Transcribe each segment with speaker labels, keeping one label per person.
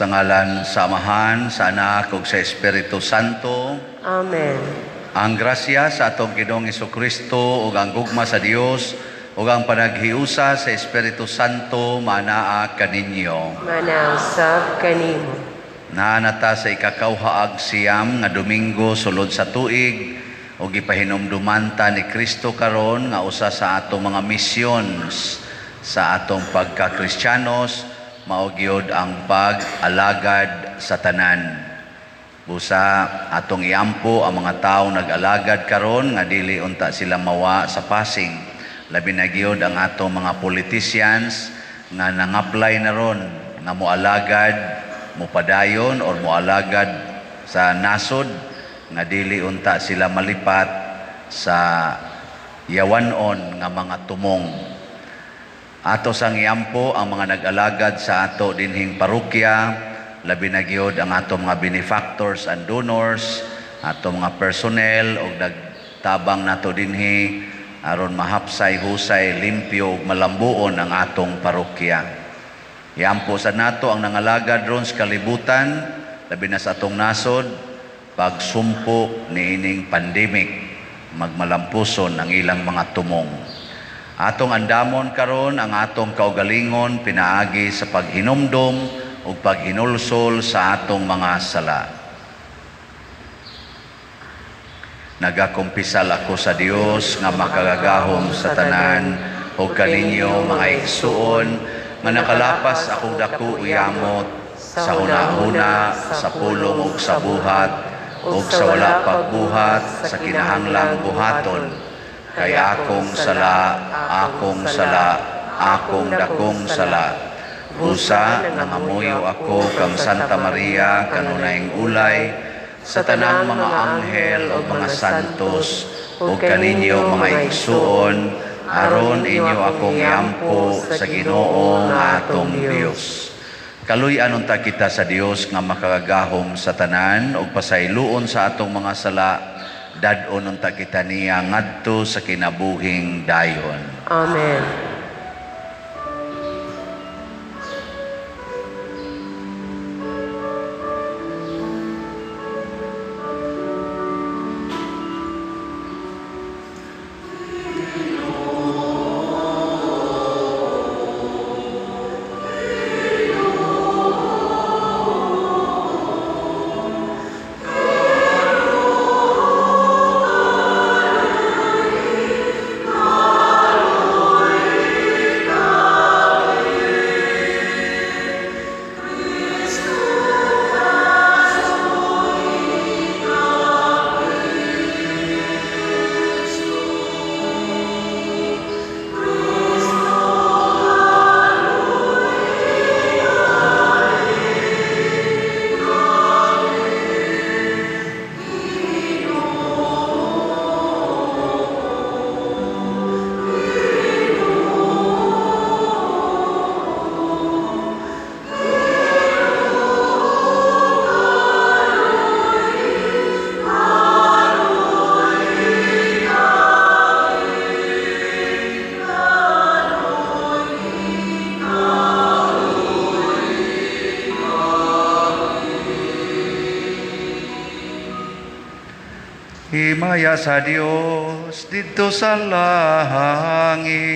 Speaker 1: Sa ngalan sa Amahan, sa Anak ug sa Espiritu Santo.
Speaker 2: Amen.
Speaker 1: Ang grasya sa atong Ginoong Kristo ug ang gugma sa Dios ug ang panaghiusa sa Espiritu Santo maanaa kaninyo.
Speaker 2: Maanaa usab kanimo.
Speaker 1: Naa na ta sa ikakauha ug 9 nga Domingo sulod sa tuig ug gipahinumduman ta ni Kristo karon nga usa sa atong mga missions sa atong pagka-Kristiyanos mao gyud ang pag-alagad sa tanan. Busa atong iampo ang mga tawo nag-alagad karon nga dili unta sila mawa sa passing. Labi na gyud ang atong mga politicians nga nang-apply na ron nga moalagad, mopadayon or moalagad sa nasod nga dili unta sila malipat sa yawanon nga mga tumong. Ato sang iampo ang mga nag-alagad sa ato dinhing parokya, labi na gyud ang ato mga benefactors and donors, ato mga personnel og nagtabang nato dinhi aron mahapsay, husay, limpyo ug malambuon ang atong parokya. Iampo sa nato ang nangalagad ron sa kalibutan, labi na sa atong nasod, pagsumpo niining pandemic, magmalampuson ang ilang mga tumong. Atong andamon karon ang atong kaugalingon pinaagi sa paghinumdom ug paghinulsol sa atong mga sala. Nagakumpisal ako sa Dios nga makagagahom sa tanan ug kaninyo, mga igsuon, nga nakalapas akong dako yamot sa hunahuna, sa pulong ug sa buhat ug sa wala pagbuhat sa kinahanglang buhaton, kay akong sala, akong sala, akong dakong sala. Busa nangamuyo ako kang Santa Maria, kanunayng ulay, sa tanang mga anghel ug mga santos, ug kaninyo, mga igsuon, aron inyo akong iampo sa Ginoo nga atong Dios. Kaluy-an unta kita sa Dios nga makagagahom sa tanan ug pasayloon sa atong mga sala, dad-on unta kita niya ngadto sa kinabuhing dayon.
Speaker 2: Amen.
Speaker 1: Himaya sa Dios didto sa langit.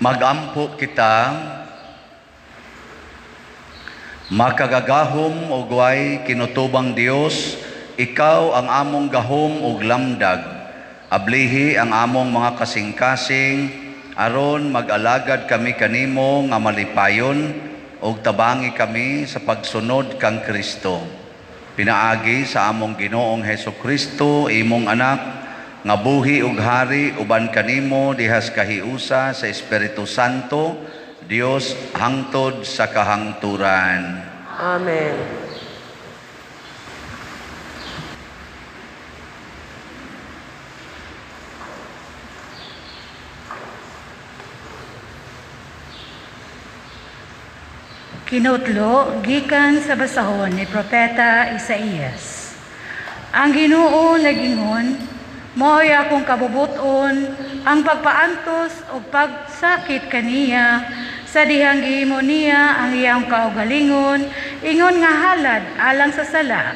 Speaker 1: Magampo kita. Makagagahom ug way kinutubang Dios, ikaw ang among gahom ug lamdag. Ablihi ang among mga kasing-kasing aron mag-alagad kami kanimo nga malipayon ug tabangi kami sa pagsunod kang Kristo. Pinaagi sa among Ginoong Hesus Kristo, imong anak, nga buhi ug hari uban kanimo dihas kahiusa sa Espiritu Santo, Dios hangtod sa kahangturan.
Speaker 2: Amen.
Speaker 3: Kinutlo gikan sa basahon ni Propeta Isaías. Ang Ginoo nagingon, mao'y akong kabubuton ang pagpaantos o pagsakit kaniya sa dihang gihimo niya ang iyang kaugalingon ingon nga halad alang sa sala.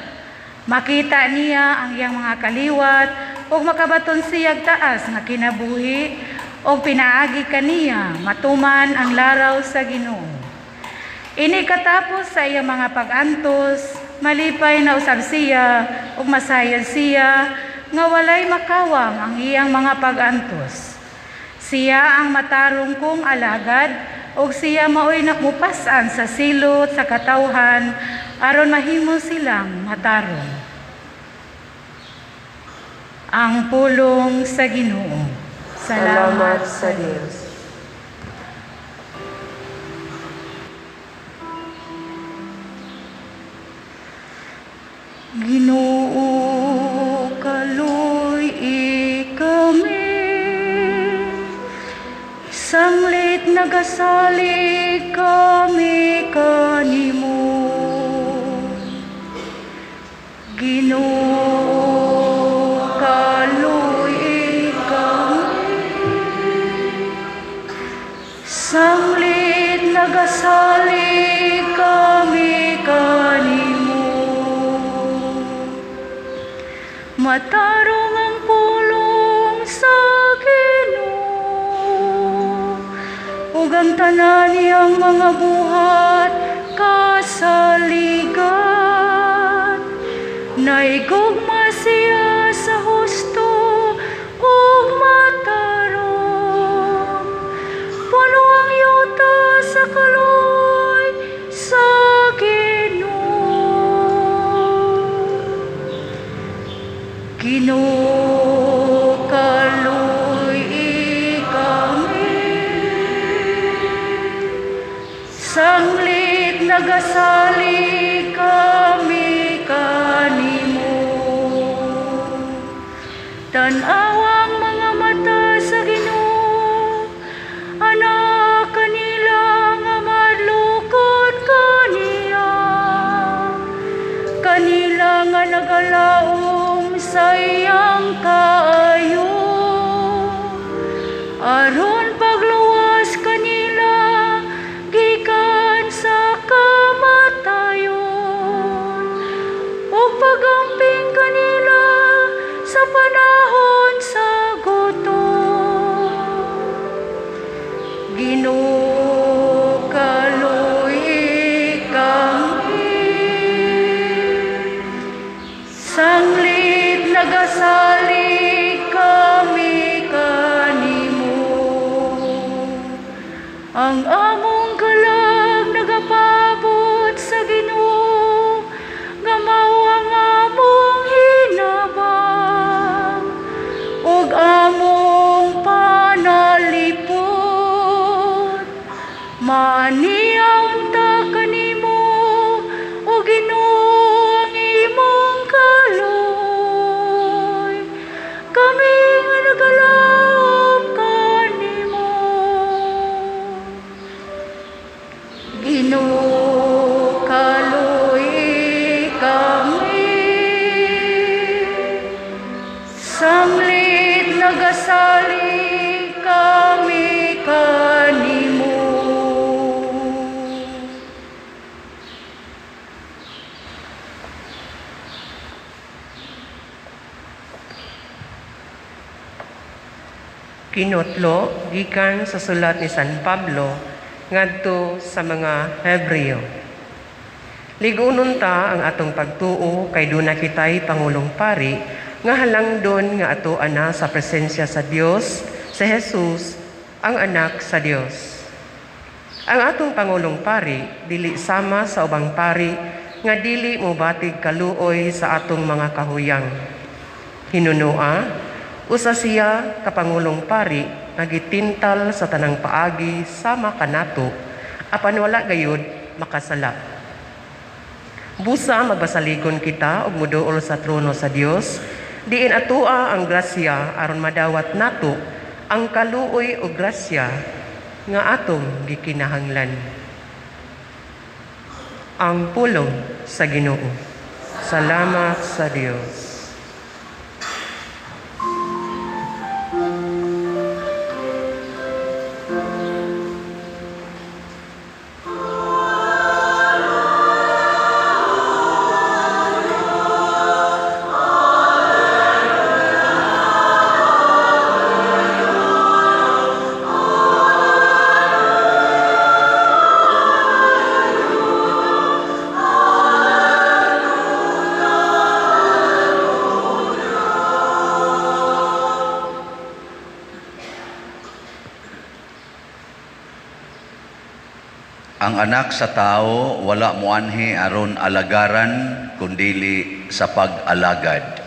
Speaker 3: Makita niya ang iyang mga kaliwat ug makabaton siyag taas nga kinabuhi ug pinaagi kaniya matuman ang laraw sa Ginoo. Ini katapos sa iyang mga pag-antos, malipay na usab siya ug masayod siya nga walay makawang ang iyang mga pag-antos. Siya ang matarong kong alagad ug siya maoy nakmupas-an sa silot sa katawhan aron mahimo silang matarong. Ang pulong sa Ginoo.
Speaker 2: Salamat sa Dios.
Speaker 3: Ginoo, kaluy-i kami. Sanglit nagasalig kami kanimo. Ginoo, kaluy-i kami. Sanglit nagasalig kami kanimo. Matarong ang pulong sa Ginoo, ug ang tanan niyang mga buhat kasaligan. Naigugma siya sa husto ug matarong. Puno ang yuta sa kaluoy sa Ginoo. Ginoo, kaluy-i kami. Sanglit nagasalig kami kanimo. Tan-aw ang mga mata sa Ginoo, anak kanila nga madlokon kaniya. Kanila nga nagalaom sa iyang kaayo, aron pagluwas kanila gikan sa kamatayon, ug pagamping kanila sa panahon sa gutom. Ginoo, kaluy-i kami. Sanglit nagasalig kami kanimo. Ang among kalag nagapabot sa Ginoo, nga mao ang among hinabang ug among panalipod. Maaniya unta kanimo, o Ginoo, ang imong kaluoy. Kami nga nagalaom kanimo.
Speaker 2: Kinotlo gikan sa sulat ni San Pablo ngadto sa mga Hebreo. Lig-unon ta ang atong pagtuo kay duna kitay pangulong pari nga halangdon nga ato ana sa presensya sa Dios, sa Jesus, ang anak sa Dios. Ang atong pangulong pari dili sama sa ubang pari nga dili mobatig kaluoy sa atong mga kahuyang. Hinunoa, usa siya ka pangulong pari nga gitintal sa tanang paagi sama kanato, apan wala gayud makasala. Busa magbasaligon kita og moduol sa trono sa Dios, diin atoa ang grasya aron madawat nato ang kaluoy og grasya nga atong gikinahanglan. Ang pulong sa Ginoo. Salamat sa Dios.
Speaker 1: Ang anak sa tao wala moanhi aron alagaran kundili sa pag-alagad.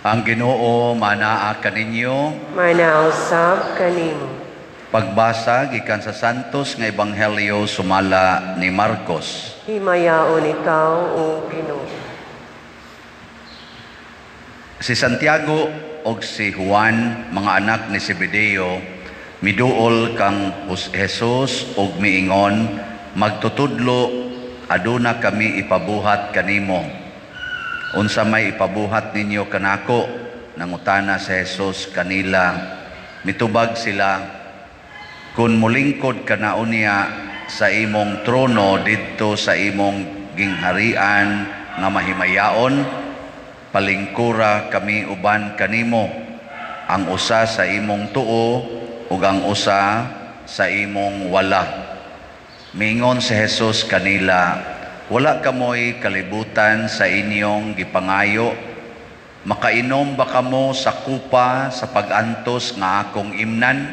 Speaker 1: Ang Ginoo manaa kaninyo.
Speaker 2: Manausab kanimo.
Speaker 1: Pagbasa gikan sa Santos nga Ebanghelyo sumala ni Marcos.
Speaker 2: Himayaon ikaw, o Ginoo.
Speaker 1: Si Santiago og si Juan, mga anak ni Zebedeo, miduol kang Jesus og miingon, magtutudlo, aduna kami ipabuhat kanimo. Unsa may ipabuhat ninyo kanako? Nangutana si Jesus kanila. Mitubag sila, kun mulingkod kanaon niya sa imong trono didto sa imong gingharian nga mahimayaon, palingkura kami uban kanimo, ang usa sa imong tuo ug ang usa sa imong wala. Mingon si Jesus kanila, wala kamoy kalibutan sa inyong gipangayo. Makainom ba kamo sa kupa sa pag-antos nga akong imnan?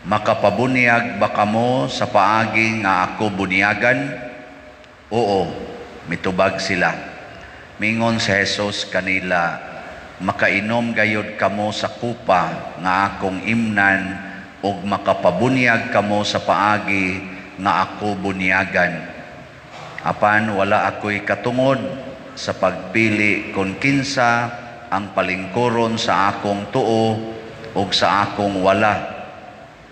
Speaker 1: Makapabunyag ba kamo sa paagi nga ako bunyagan? Oo, mitubag sila. Mingon si Jesus kanila, makainom gayod kamo sa kupa nga akong imnan ug makapabunyag kamo sa paagi nga ako bunyagan. Apan wala ako'y katungod sa pagpili kon kinsa ang palingkuron sa akong tuo ug sa akong wala.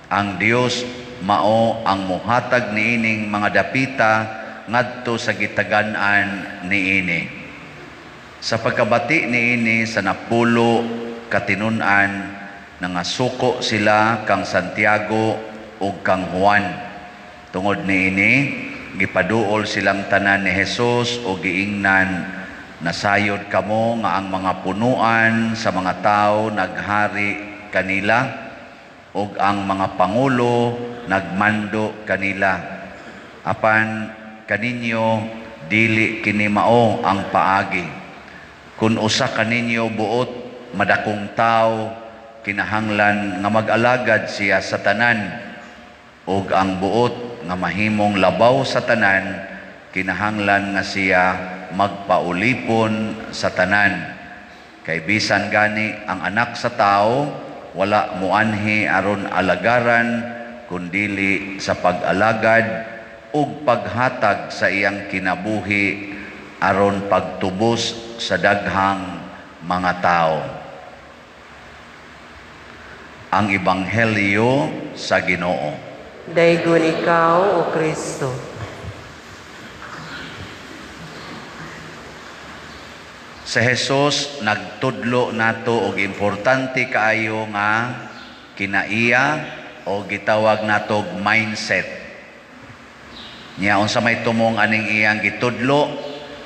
Speaker 1: Ang Dios mao ang muhatag niining mga dapita ngadto sa gitagan-an niini. Sa pagkabati niini sa napulo katinun-an, nangasuko sila kang Santiago ug kang Juan. Tungod niini, gipaduol silang tanan ni Jesus o giingnan, nasayod kamo nga ang mga punuan sa mga tao naghari kanila ug ang mga pangulo nagmando kanila. Apan kaninyo dili kini mao ang paagi. Kun usa kaninyo buot madakong tao, kinahanglan nga mag-alagad siya sa tanan, ug ang buot nga mahimong labaw sa tanan, kinahanglan nga siya magpaulipon sa tanan. Kay bisan gani ang anak sa tao wala muanhi aron alagaran, kundili sa pag-alagad ug paghatag sa iyang kinabuhi aron pagtubos sa daghang mga tao. Ang Ebanghelyo sa Ginoo.
Speaker 2: Daygon ikaw, O Kristo.
Speaker 1: Sa Jesus nagtudlo nato og importante kaayo nga kinaiya o gitawag natog mindset. Nya unsa may tumong aning iyang gitudlo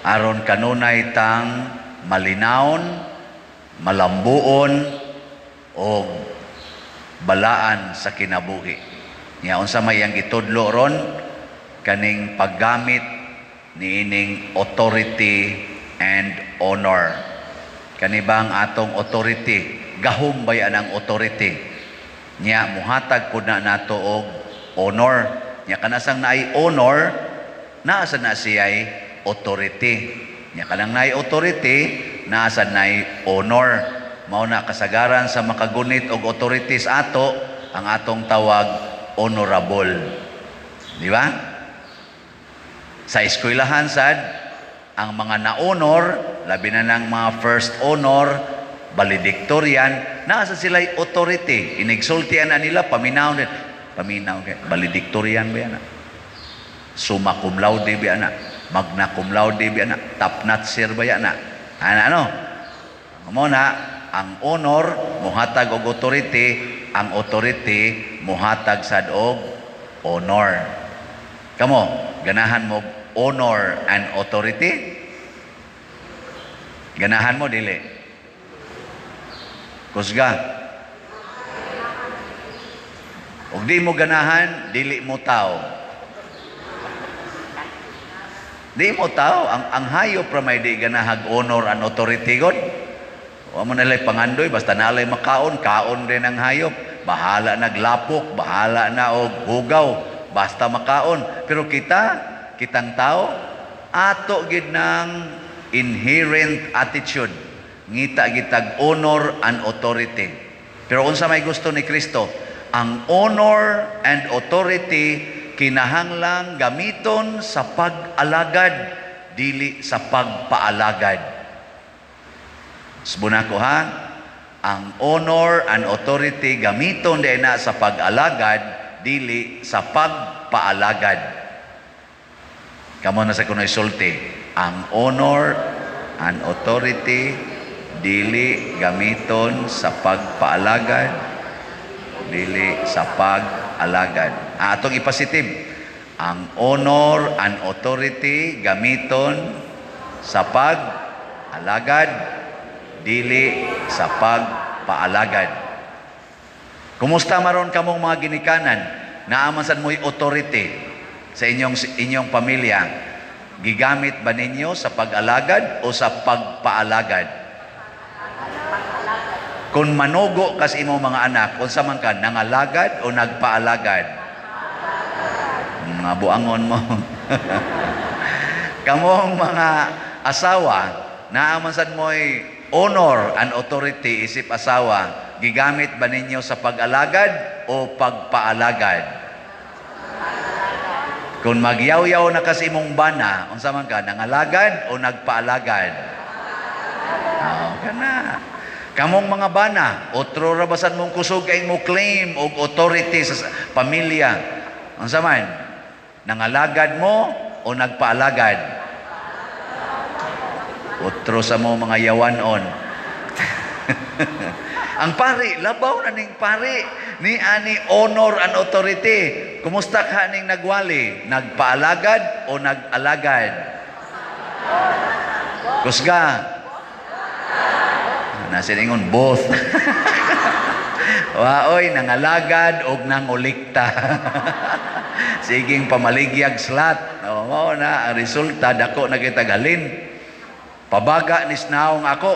Speaker 1: aron kanunay tang malinawon, malambuon og balaan sa kinabuhi. Nya unsa may iyang gitudlo ron kaning paggamit niining authority and honor. Kani ba ang atong authority? Gahom ba yan ang authority? Nya muhatag pud na nato og honor. Nya kanasang naay honor, naa sad na siya'y authority. Nya kanang naay authority, naa sad naay honor. Mao na kasagaran sa makagunit og authorities ato, ang atong tawag honorable. Di ba? Sa eskwelahan sad, ang mga na-honor, labi na ng mga first honor, valedictorian, naa sa sila'y authority. Inigsultian na nila, paminaw din. Paminaw kay valedictorian ba yan? Summa cum laude ba yan? Magna cum laude ba yan? Top notcher ba yan? Ano, ano? Mao na, ang honor muhatag og authority, ang authority muhatag sad og honor. Kamo, ganahan mo honor and authority? Ganahan mo dili? Kusga. Og di mo ganahan, dili mo tao. Di mo tao, ang hayop ra may di ganahag honor and authority god. Wa mo nalay pangandoy, basta nalay makaon, kaon din ang hayop. Bahala naglapok, bahala na og hugaw, basta makaon. Pero kita, kitang tao, ato gid ng inherent attitude. Ngita gitag honor and authority. Pero unsa may gusto ni Kristo? Ang honor and authority kinahanglang gamiton sa pag-alagad, dili sa pagpaalagad. Subuna ko ha, ang honor and authority gamiton din na sa pag-alagad, dili sa pagpaalagad. Kamo na sa kunoy sulti, ang honor and authority dili gamiton sa pagpaalagad, dili sa pag-alagad. Atong ipasitib, ang honor and authority gamiton sa pag-alagad, dili sa pagpaalagad. Kumusta maron kamong mga ginikanan? Naaman sad mo'y authority sa inyong pamilya. Gigamit ba ninyo sa pag-alagad o sa pagpaalagad? Kung manugo kas imong mga anak, unsa man ka, nangalagad o nagpaalagad? Mga buangon mo. Kamong mga asawa, naaman sad mo'y honor and authority isip asawa, gigamit ba ninyo sa pag-alagad o pagpaalagad? Kung magyaw-yaw na kasi imong bana, unsa man ka, nangalagad o nagpaalagad? Oh, kana. Kamong mga bana, otro ra basan mong kusog kay mo claim og authority sa pamilya. Unsa man? Nangalagad mo o nagpaalagad? Otro sa mo mga yawanon. Ang pari, labaw na ning pari, ni ani honor and authority. Kumusta ka ning nagwali? Nagpaalagad o nag-alagad? Kusga. Nasa ingon both. Waoy, nangalagad og nangulikta. Siging pamaligyag slat. O, mao na ang resulta, dako na kita galin. Pabaga ni snaong ako.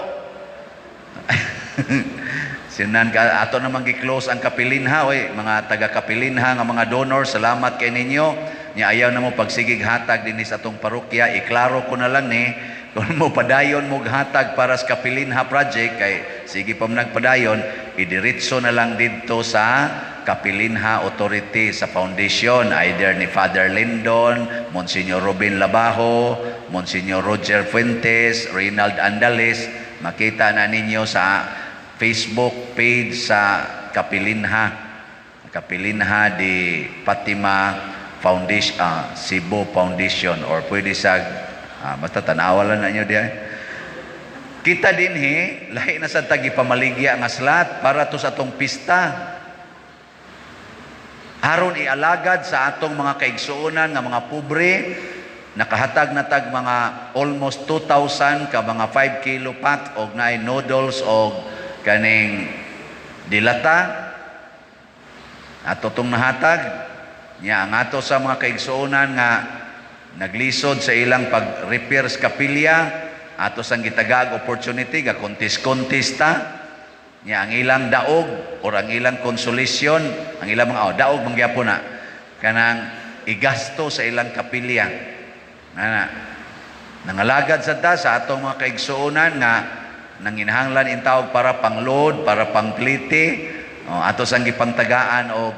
Speaker 1: Sinan ka ato namang gi-close ang Kapilinha, oy, mga taga Kapilinha nga mga donor, salamat kay ninyo. Nya ayaw na mo pagsigig hatag dinhi sa atong parokya, iklaro ko na lang ni kung mo padayon mo hatag para sa Kapilinha project kay sige pa man nagpadayon, idiretso na lang didto sa Kapilinha Authority sa foundation, either ni Father Lindon, Monsignor Robin Labajo, Monsignor Roger Fuentes, Reynald Andales. Makita na ninyo sa Facebook page sa Kapilinha. Kapilinha di Fatima Foundation, Cebu Foundation, or pwede sa basta tanawa lang na nyo diya. Kita dinhi, lahi na sa tagi pamaligya nga slot para to sa atong pista. Aron ialagad sa atong mga kaigsuonan nga mga pobre, nakahatag na tag mga almost 2,000 ka mga 5 kilo pack og naay noodles og kaning dilata. Ato tong nahatag nya ang ato sa mga kaigsuonan nga naglisod sa ilang pag-repair sa kapilya, ato sang gitagaag opportunity ga kontis-kontista nya ang ilang daog or ang ilang consolation, ang ilang mga daog mangyapon na kanang igasto sa ilang kapilya. Ana, nangalagad sa ta sa atong mga kaigsuonan nga nanginahanglan intawog para pangload, para pangplite, ato sang gipangtagaan og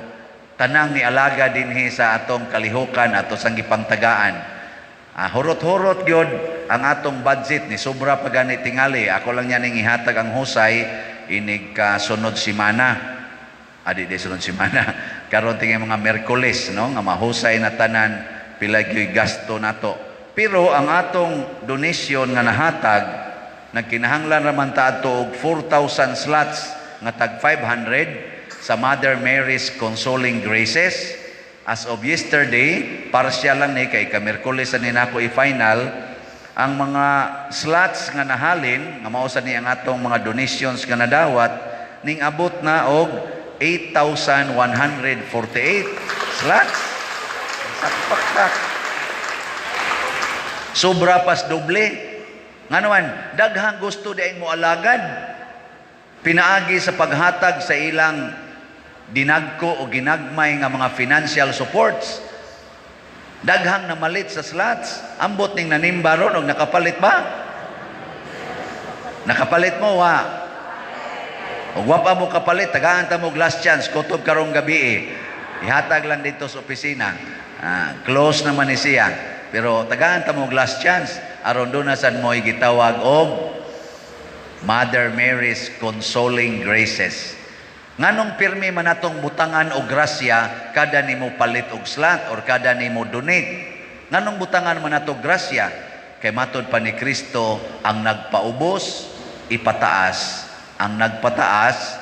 Speaker 1: tanang nialaga dinhi sa atong kalihukan, ato sang gipangtagaan. Hurot-hurot gyud ang atong budget ni sobra pa gani tingali. Ako lang niya ning ihatag ang husay inig ka sunod semana. Adi di sunod semana. Karon tingi mga Merkules, no, nga mahusay na tanan pila gyud gasto nato. Pero ang atong donation nga nahatag, nagkinahanglan ra man ta adto og 4,000 slots nga tag 500 sa Mother Mary's Consoling Graces. As of yesterday, partial lang ni kay ka-Merkules sa ninako i-final, ang mga slots nga nahalin, nga mao sa ni ang atong mga donations nga nadawat, ning abot na og 8,148 slots. Sakpak-tak. Sobra pas doble. Nga naman, daghang gusto diay mo alagad. Pinaagi sa paghatag sa ilang dinagko o ginagmay nga mga financial supports. Daghang namalit sa slots. Ambot ning nanimba ron og nakapalit ba? Nakapalit mo wa? Og wa pa mo kapalit, tagaan ta mo last chance kutob karong gabi eh. Ihatag lang dito sa opisina. Close naman ni siya. Pero tagaan ta mo last chance aron doon na sad mo gitawag og Mother Mary's Consoling Graces. Nganong pirmi man atong butangan og grasya kada nimo palit og slot or kada nimo donate? Nganong butangan man ato grasya? Kay matod pa ni Kristo, ang nagpaubos ipataas, ang nagpataas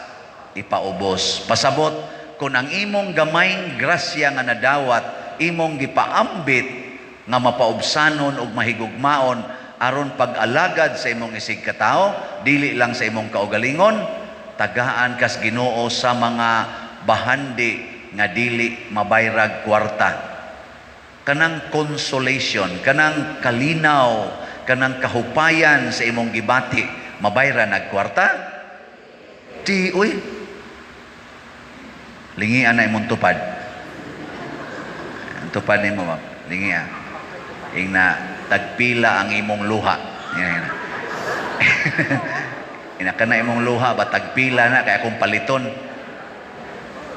Speaker 1: ipaubos. Pasabot kung ang imong gamayng grasya nga nadawat imong gipaambit nga mapaubsanon og mahigugmaon aron pag-alagad sa imong isig katawo, dili lang sa imong kaugalingon, tagaan kas Ginoo sa mga bahandi nga dili mabayrag kwarta. Kanang consolation, kanang kalinaw, kanang kahupayan sa imong gibati, mabayra nag kwarta? Di, uy. Lingian na imong tupad. Ang tupad nimo ba? Lingia. Ingna tagpila ang imong luha. Yan, yan. Ina kana imong luha ba tagpila na kay akong paliton.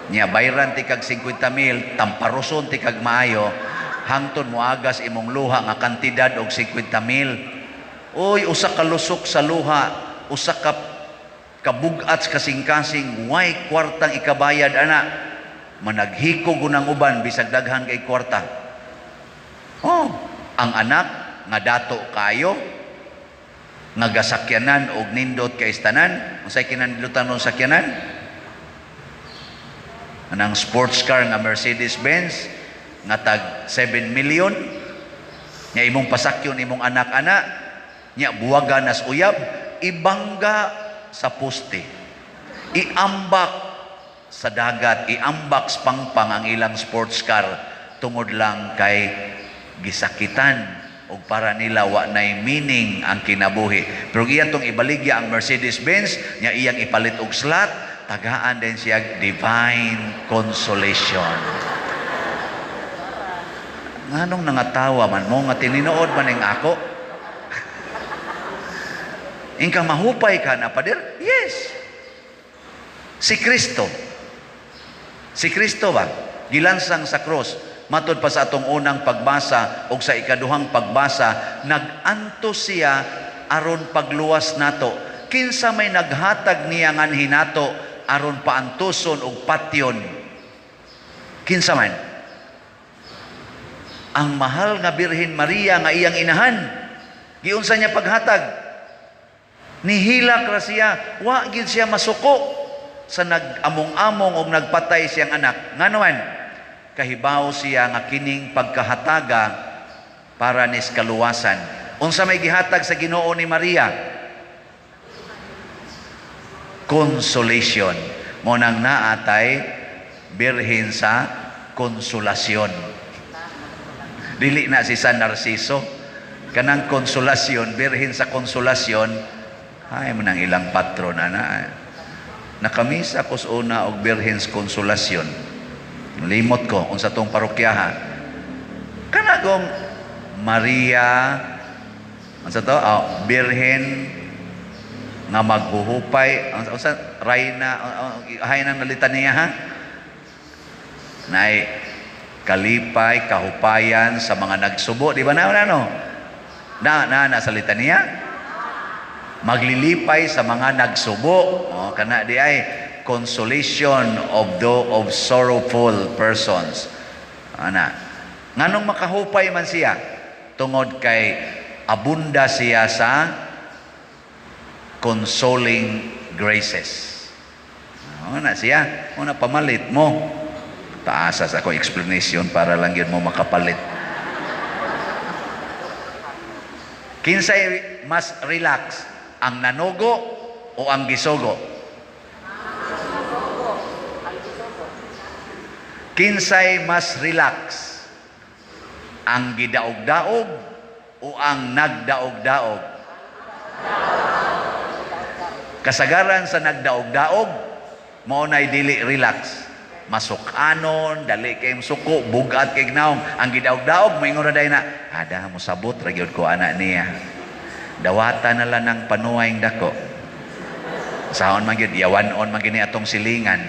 Speaker 1: Nya bayran ti kag 50 mil, tamparuson ti kag maayo, hangtod moagas imong luha nga kantidad og 50 mil. Uy, usa ka lusok sa luha, usa ka kabugat sa kasing-kasing, way kwartang ikabayad ana. Managhikog unang uban bisag daghan kay kwarta. Oh, ang anak nga dato kayo nga gasakyanan og nindot kay istanan, unsay kinandutan og sakyanan? Anang sports car nga Mercedes-Benz nga tag 7 million, nya imong pasakyon imong anak-anak, nya buwagan nas uyab, ibangga sa poste, iambak sa dagat, iambak sa pangpang ang ilang sports car tungod lang kay gisakitan og para nila wa nay meaning ang kinabuhi. Pero iya tong ibaligya ang Mercedes-Benz, nya iyang ipalit og slot, tagaan din siya divine consolation. Nganong nangatawa man mo nga tininood man ning ako? Ingka mahupay ka na, pader? Yes. Si Kristo. Si Kristo ba? Gilansang sa cross. Matod pa sa atong unang pagbasa o sa ikaduhang pagbasa, nag-antos siya aron pagluwas nato. Kinsa may naghatag niya nganhi nato aron paantuson og patyon? Kinsa man? Ang mahal nga Birhen Maria nga iyang inahan. Giunsa niya paghatag? Nihilak ra siya, wa gid siya masuko sa nag-among-among og nagpatay siyang anak. Ngano man? Kahibaw siya nga kining pagkahataga para nis kaluwasan. Unsa may gihatag sa Ginoo ni Maria? Consolation. Mo nang naatay birhen sa konsolasyon. Dili na si San Narciso. Kanang konsolasyon, birhen sa konsolasyon, ay mo nang ilang patron ana. Nakamisa ko sa una og birhen sa konsolasyon. Limot ko unsa tong parokyaha. Kanagong Maria, unsa to? Oh, birhen nga maghuhupay, unsa rayna, hay nang litaniya ha? Nay kalipay, kahupayan sa mga nagsubo, di ba na no? Na na na sa litaniya? Maglilipay sa mga nagsubo. Oh, kana di ay consolation of the of sorrowful persons. Ana. Nganong makahupay man siya? Tungod kay abunda siya sa consoling graces. Oh, na siya. Una pamalit mo. Taasa sa akong explanation para lang yun mo makapalit. Kinsay mas relax, ang nanugo o ang gisugo? Kinsay mas relax, ang gidaog-daog o ang nagdaog-daog? Kasagaran sa nagdaog-daog, mao nay dili relax. Masukanon, dali kay suko, bugat kay gnaong. Ang gidaog-daog, moingon ra day na, ada mo sabot ra gyud ko ana niya. Dawata na lang ng panuwayng dako. Sahon man gyud, yawan-on man gini atong silingan.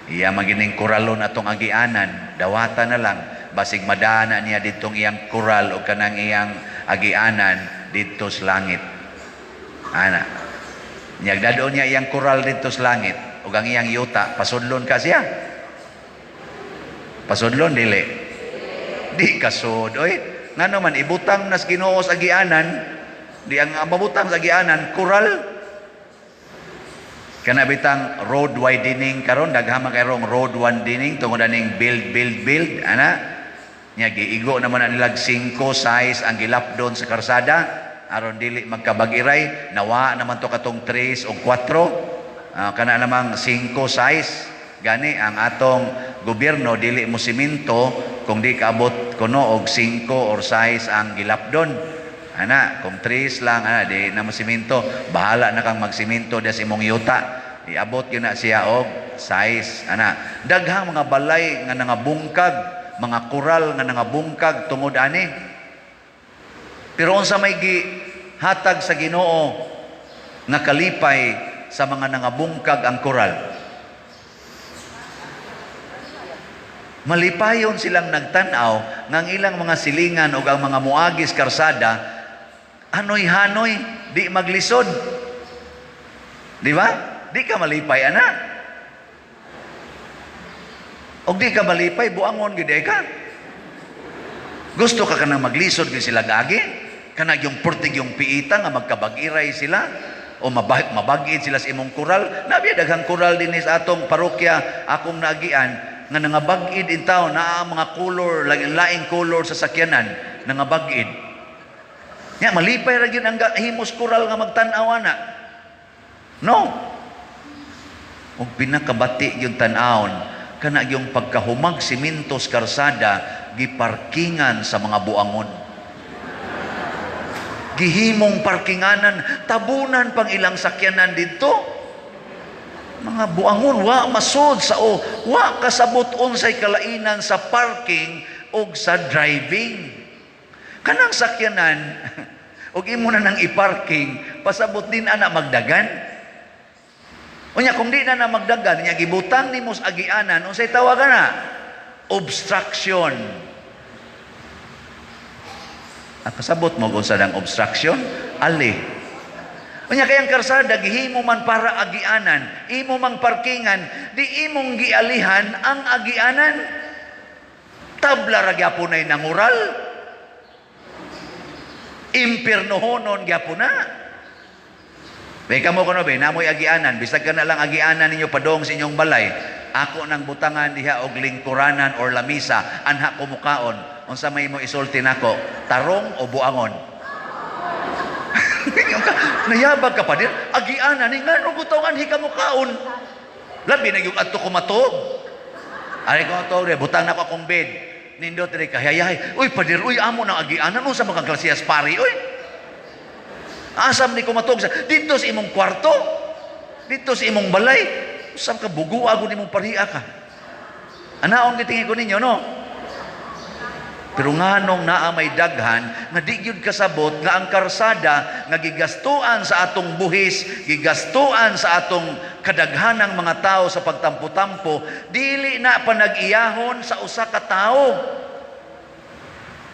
Speaker 1: Iya man gining kuralon atong agianan, dawata na lang basig madana niya ditong iyang kural o kanang iyang agianan didto sa langit. Ana. Niyagdadon niya iyang kural didto sa langit ug ang iyang yuta, pasudlon ka siya. Pasudlon dili. Di kasud oy. Ngano man ibutang nas Ginoo sa agianan, di ang mabutang sa agianan kural. Kana bitang road widening karon, daghan man kayrong road widening tungod aning build build build ana. Nya giigo naman na nilag 5 size ang gilapdon sa karsada aron dili magkabag-iray, nawa naman to katong 3 o 4. Kana namang 5 size. Gani ang atong gobyerno dili mo simento kung di kaabot kuno og 5 or size ang gilapdon. Ana, kung 3 lang ana di na mo simento, bahala na kang magsimento diya sa imong yuta. Iabot gyud na siya og size ana. Daghang mga balay nga nangabungkag, mga koral nga nangabungkag tungod ani. Pero unsa may gihatag sa Ginoo nga kalipay sa mga nangabungkag ang koral? Malipayon silang nagtan-aw ng ilang mga silingan o ang mga muagis karsada, hanoy-hanoy, di maglisod. Di ba? Di ka malipay, ana. Og di ka malipay, buangon gid ka. Gusto ka kanang maglisod gid sila gagi? Kanang yung purtig yung piita nga magkabag-iray sila o mabag-id sila sa imong koral. Nabi daghang koral dinhi sa atong parokya akong naagian nga nangabag-id in taon, naa mga color, laing color sa sakyanan, nangabag-id. Nya malipay ra gyud ang himos koral nga magtan-aw ana. No. Ug pinakabati gyud tan-awon kana yung pagkahumag simintos karsada giparkingan sa mga buangon. Gihimong parkinganan, tabunan pang ilang sakyanan didto. Mga buangon, wa masud sa o, wa kasabot unsay kalainan sa parking og sa driving. Kanang sakyanan og imo na nang iparking, pasabot din ana magdagan. Unya kung di na na magdagan, nya gibutang nimo sa agianan, unsay tawagan na? Obstruction. Ang kasabot mo kung sa dang obstruction, ali. Unya kayang karsada gihimo man para agianan, imo mang parkingan, di imong gialihan ang agianan. Tabla ra gyapon ay nangural. Impirnohonon gyapon na. May kamo kuno be, namoy agianan, bisag ka na lang agianan ninyo padong sa inyong balay. Ako nang butangan diha og lingkuranan or lamisa, anha ko mukaon. Unsa may mo isulti nako, tarong o buangon? Nayabag ka pa din, agianan ni ngano butaw anhi ka mukaon. Labi na yung adto ko matog. Ari ko to, butang nako akong bed. Nindot diri kahayahay. Uy padir, uy amo nang agianan unsa man kang klasiyas pari, uy. Asam ni kumatog sa dito sa imong kwarto, dito sa imong balay, usam ka buguag imong pariha ka. Anaon gitingin ko ninyo, no? Pero nganong naa may daghan nga di gyud kasabot nga ang karsada nga gigastuan sa atong buhis, gigastuan sa atong kadaghanang mga tao sa pagtampo-tampo, dili na panag-iyahon sa usa ka tawo.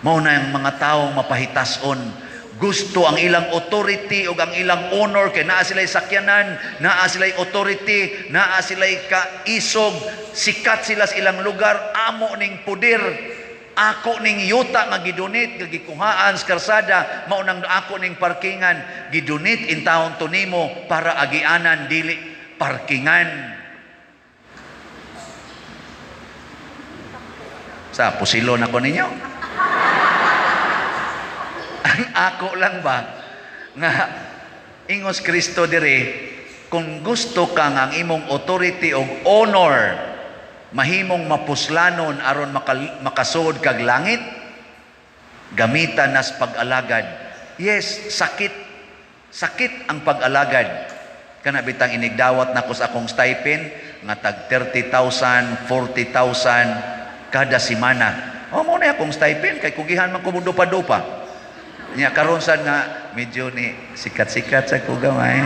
Speaker 1: Mao na ang mga tawo mapahitason. Gusto ang ilang authority o ang ilang honor kay naa sila'y sakyanan, naa sila'y authority, naa sila'y kaisog, sikat sila sa ilang lugar, amo ning puder, ako ning yuta nga gidonate nga gikuhaan sa karsada, mao nang ako ning parkingan, gidonate in taon to nimo para agianan dili parkingan. Sa pusilo na ko ninyo. Ang ako lang ba nga ingos Kristo diri, kung gusto ka nga ang imong authority og honor mahimong mapuslanon aron makasud kag langit, gamitan nas pag-alagad. Yes, sakit. Sakit ang pag-alagad. Kana bitang inigdawat nako sa akong stipend nga tag 30,000, 40,000 kada semana. O mo na akong stipend kay kugihan man ko dupa-dupa. Nya karon sad nga medyo ni sikat-sikat sa ko gamay.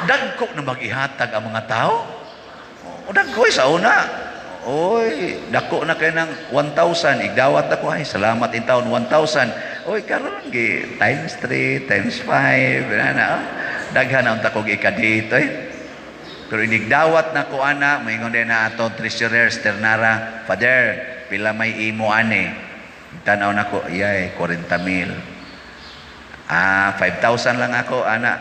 Speaker 1: Dagko na mag-ihatag ang mga tao. O dagko sa una. Oy, dako na kay ng 1,000, igdawat ako ay salamat in taon 1,000. Oy karon gi times 3, times 5, na. Daghan ang takog ikadito eh. Pero inigdawat na ko ana, moingon din na ato treasurer Sternara, Father, pila may imo ani. Tanaw na ko, iyay, 40,000. Ah, 5,000 lang ako, ana.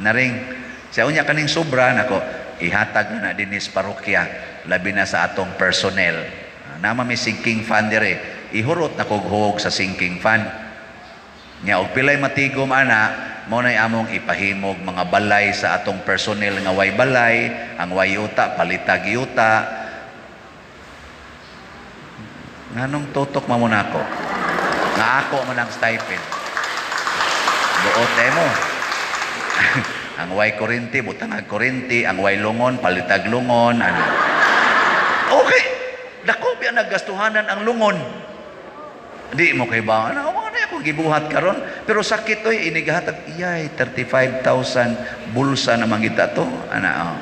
Speaker 1: Naring. Sa unya kaning sobra nako, ihatag na na dinis parokya, labi na sa atong personnel. Nama may sinking fund dire, ihurot na kog huog sa sinking fund. Nya og pilay matigom ana, mao nay among ipahimog mga balay sa atong personnel nga way balay, ang way yuta palitag yuta. Nganong tutok man mo nako? Nga ako man ang stipend. Buot mo. Ang way kurinti, butang ang kurinti, ang way lungon, palitag lungon, ano. Okay. Dako biya naggastuhanan ang lungon. Di mo kay ba? Ano mo na akong gibuhat karon? Pero sakit oy inigahatag iyay 35,000 bulsa na mangita to. Ana oh.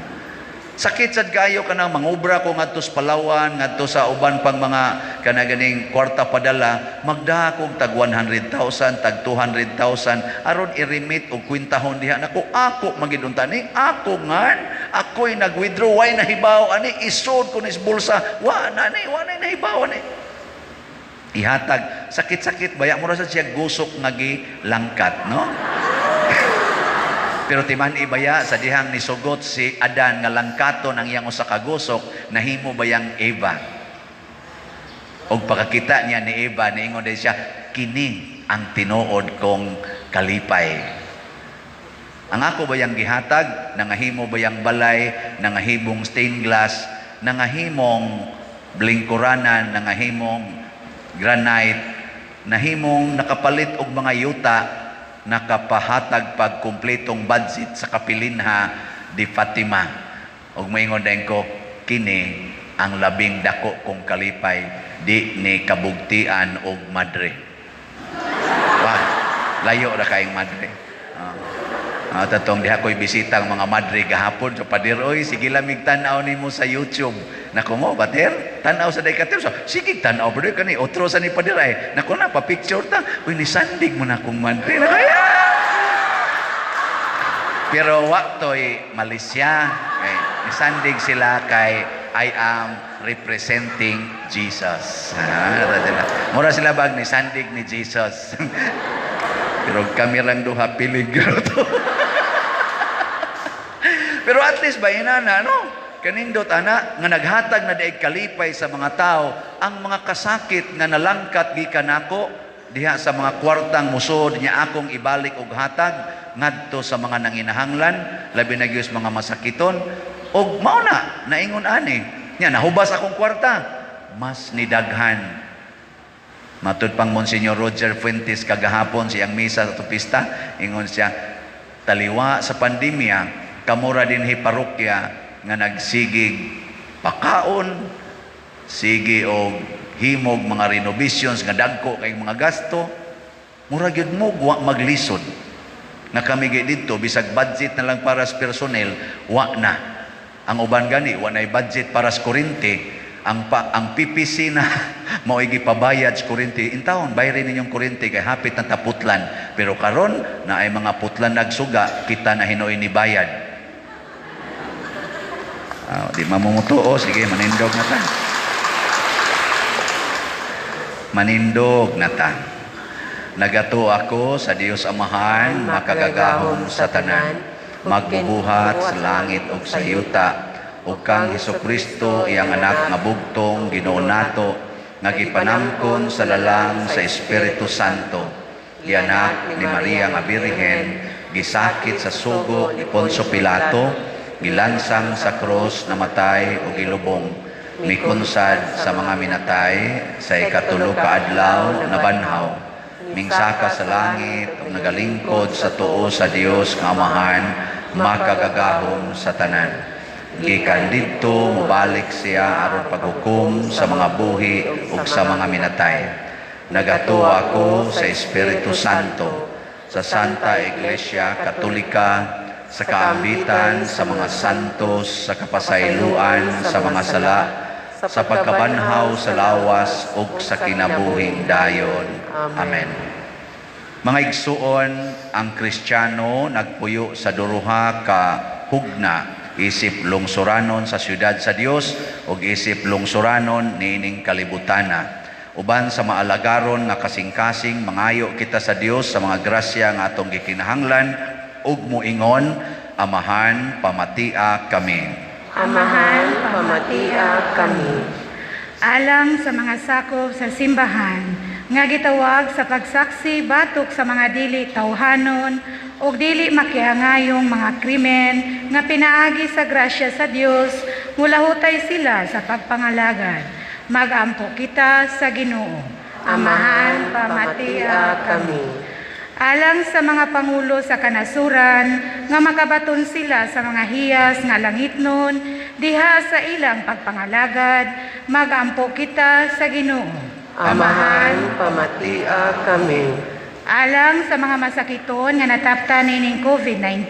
Speaker 1: Sakit sad kayo kanang mangubra ko ngadto sa Palawan, ngadto sa uban pang mga kana ganing kwarta padala, magdaha kog tag 100,000, tag 200,000 aron i-remit og kwintahon diha nako. Ako magid unta ni, ako ngan, ako'y nag-withdraw, way nahibaw ani, isod ko ni sa bulsa, wa na ni, wa na nahibaw ani. Ihatag, sakit-sakit baya mo ra sad siya gusok nga gilangkat, no? Pero timan ibaya sa dihang nisugot si Adan nga langkaton ang iyang usa ka gusok, nahimo bayang Eva. Og pagkakita niya ni Eva, niingon din siya, kini ang tinuod kong kalipay. Ang ako bayang gihatag, nangahimo bayang balay, nangahimong stained glass, nangahimong blingkuranan, nangahimong granite, nahimong nakapalit og mga yuta, nakapahatag pag kumpletong budget sa kapilinha di Fatima. Og moingon din ko, kini ang labing dako kong kalipay, di ni kabugtian og madre. Wah, layo ra kaayong madre. Tatong diha ko'y bisita ang mga madre gahapon sa pader, oy, sige lamig tan-aw nimo sa YouTube. Nako mo, pader, tan-aw sa day kater. So, sige tan-aw pader kani otro sa ni pader ay. Nako na pa picture ta. Uy, ni sandig mo na akong madre. Nako, pero waktoy Malaysia, eh, nisandig sila kay I am representing Jesus. Ah, sila. Mura sila bag ni sandig ni Jesus. Pero kami lang duha, peligro to. Pero at least ba inana, no? Kanindot ana nga naghatag na daig kalipay sa mga tao ang mga kasakit nga nalangkat gikan nako diha sa mga kwartang musod niya akong ibalik og hatag ngadto sa mga nanginahanglan, labi na gyud mga masakiton. Og mao na naingon ani nya, nahubas akong kwarta, mas nidaghan. Matud pang Monsignor Roger Fuentes kagahapon siyang misa sa pista, ingon siya, taliwa sa pandemya, kamura dinhi parokya nga nagsigig pakaon, sige og himog mga renovations nga dagko kay mga gasto, mura gyud mo wa maglisod. Nga kami gyud didto bisag budget na lang para sa personnel, wa na. Ang uban gani wa nay budget para sa kuryente, ang PPC na mao'y gipabayad sa kuryente. Intawon bayrin ninyong kuryente kay hapit na taputlan. Pero karon na ay mga putlan nagsuga, kita na hinuoy ni bayad. Ah, di mamumutuo, sige, manindog na ta. Manindog na ta. Nagatuo ako sa Dios Amahan, makagagahom sa tanan, magbubuhat sa langit ug sa yuta, ug kang Hesukristo, iyang anak nga bugtong, Ginoo nato, nga gipanangkon sa lalang sa Espiritu Santo, gianak ni Maria nga Birhen, gisakit sa sugo ni Poncio Pilato, gilansang sa krus, namatay o gilubong, mikunsad sa mga minatay, sa ikatulo ka adlaw nabanhaw, mingsaka sa langit ug nagalingkod sa tuo sa Dios nga Amahan, makagagahom sa tanan. Gikan didto mobalik siya aron paghukom sa mga buhi ug sa mga minatay. Nagatuo ako sa Espiritu Santo, sa Santa Iglesia Katolika, sa kaambitan sa mga santos, sa kapasayloan sa mga sala, sa pagkabanhaw sa lawas ug sa kinabuhing dayon. Amen. Mga igsuon, ang Kristiyano nagpuyo sa duruha ka hugna, isip lungsuranon sa siyudad sa Dios ug isip lungsuranon niining kalibutana. Uban sa maalagaron nga kasing-kasing, mangayo kita sa Dios sa mga grasya nga atong gikinahanglan ug moingon, Amahan, pamatia kami.
Speaker 2: Amahan, pamatia kami.
Speaker 3: Alang sa mga sakop sa simbahan nga gitawag sa pagsaksi batok sa mga dili tawhanon ug dili makiangayong mga krimen nga pinaagi sa grasya sa Dios mulahutay sila sa pagpangalagad, magampo kita sa Ginoo.
Speaker 2: Amahan, pamatia kami.
Speaker 3: Alang sa mga pangulo sa kanasuran nga makabaton sila sa mga hiyas nga langitnon diha sa ilang pagpangalagad, magampo kita sa Ginoo.
Speaker 2: Amahan, pamatia kami.
Speaker 3: Alang sa mga masakiton nga nataptan nining COVID-19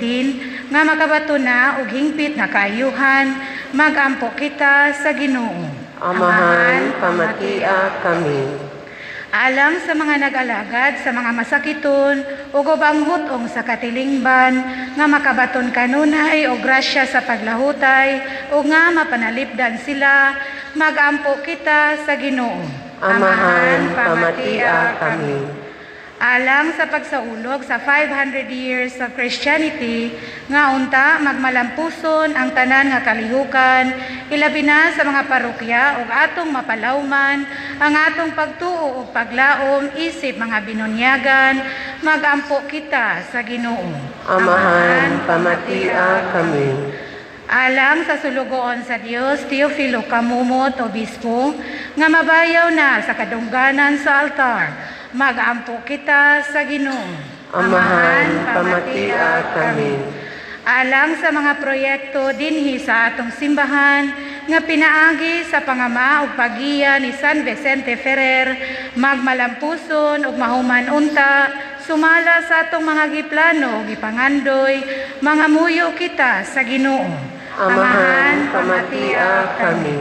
Speaker 3: nga makabaton na og hingpit nga kaayuhan, magampo kita sa Ginoo.
Speaker 2: Amahan, pamatia kami.
Speaker 3: Alang sa mga nag-alagad sa mga masakiton ug ubang hutong sa katilingban nga makabaton kanunay og grasya sa paglahutay ug nga mapanalipdan sila, magampo kita sa Ginoo.
Speaker 2: Amahan, pamatia kami.
Speaker 3: Alang sa pagsaulog sa 500 years of Christianity nga unta magmalampuson ang tanan nga kalihukan, ilabi na sa mga parokya ug atong mapalawman ang atong pagtuo ug paglaom isip mga binunyagan, magampo kita sa Ginoo.
Speaker 2: Amahan, pamatia kami.
Speaker 3: Alang sa sulugoon sa Dios, Teofilo Camomot, Obispo, nga mabayaw na sa kadungganan sa altar, magampo kita sa Ginoo.
Speaker 2: Amahan, pamatia kami.
Speaker 3: Alang sa mga proyekto dinhi sa atong simbahan nga pinaagi sa pangama ug paggiya ni San Vicente Ferrer, magmalampuson ug mahuman unta sumala sa atong mga giplano ug gipangandoy, mangamuyo kita sa Ginoo.
Speaker 2: Amahan, pamatia kami.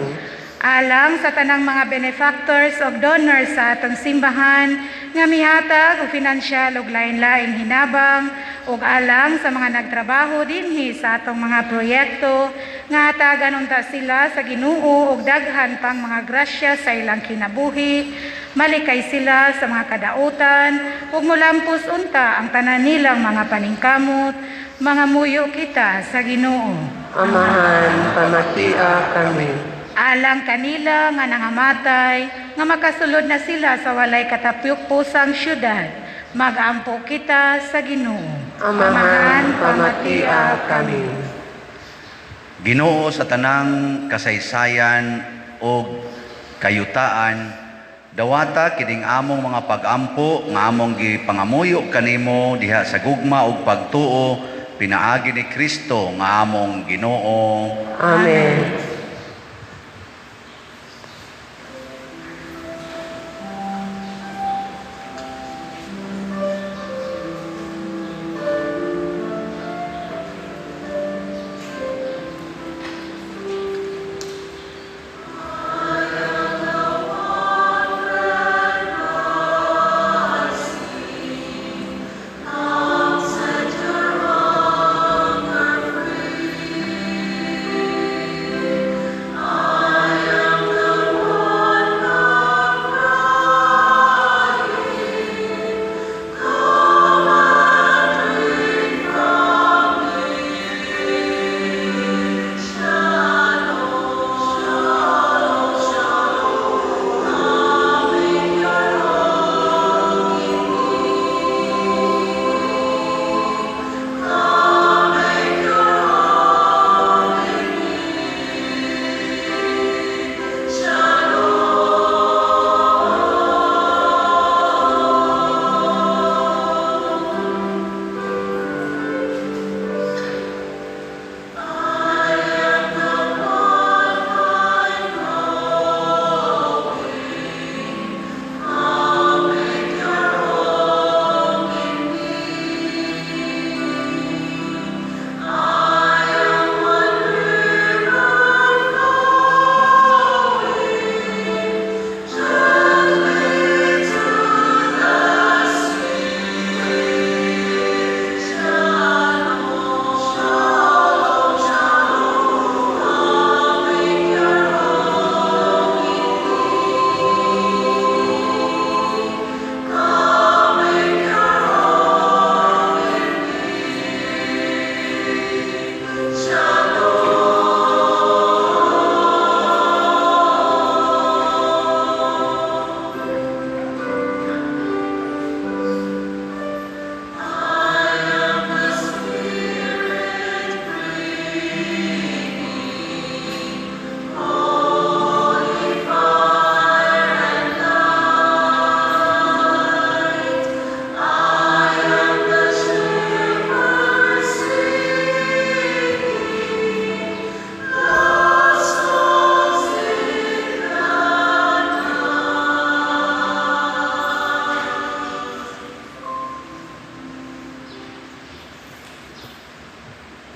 Speaker 3: Alang sa tanang mga benefactors o donors sa atong simbahan nga mihatag og finansyal ug lain-laing hinabang ug alang sa mga nagtrabaho dinhi sa atong mga proyekto nga hatagan unta sila sa Ginoo og daghan pang mga grasya sa ilang kinabuhi, malikay sila sa mga kadautan ug molampos unta ang tanan nilang mga paningkamot. Mangamuyo kita sa Ginoo.
Speaker 2: Amahan, pamatia kami.
Speaker 3: Alang kanila nga nangamatay, nga makasulod na sila sa walay katapusang syudad, magampo kita sa Ginoo.
Speaker 2: Amahan, pamatia kami.
Speaker 1: Ginoo, sa tanang kasaysayan og kayutaan, dawata kining among mga pagampo nga among gipangamuyo kanimo diha sa gugma ug pagtuo pinaagi ni Kristo nga among Ginoo.
Speaker 2: Amen.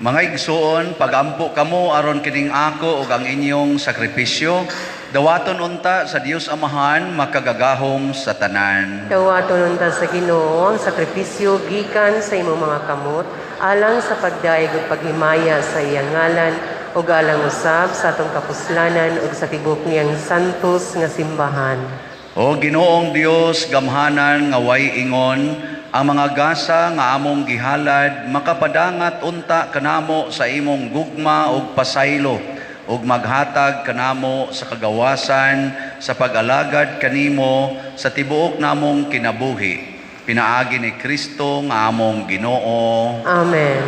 Speaker 1: Mga igsuon, pagampo kamo aron kining ako ug ang inyong sakripisyo, dawaton unta sa Dios Amahan makagagahom sa tanan.
Speaker 2: Dawaton unta sa Ginoo ang sakripisyo gikan sa imong mga kamot alang sa pagdayeg ug paghimaya sa iyang ngalan ug alang usab sa atong kapuslanan ug sa tibuok niyang santos nga simbahan.
Speaker 1: O Ginoong Dios, gamhanan nga way ingon, ang mga gasa nga among gihalad makapadangat unta kanamo sa imong gugma ug pasaylo ug maghatag kanamo sa kagawasan sa pag-alagad kanimo sa tibuok namong kinabuhi. Pinaagi ni Kristo nga among Ginoo.
Speaker 2: Amen.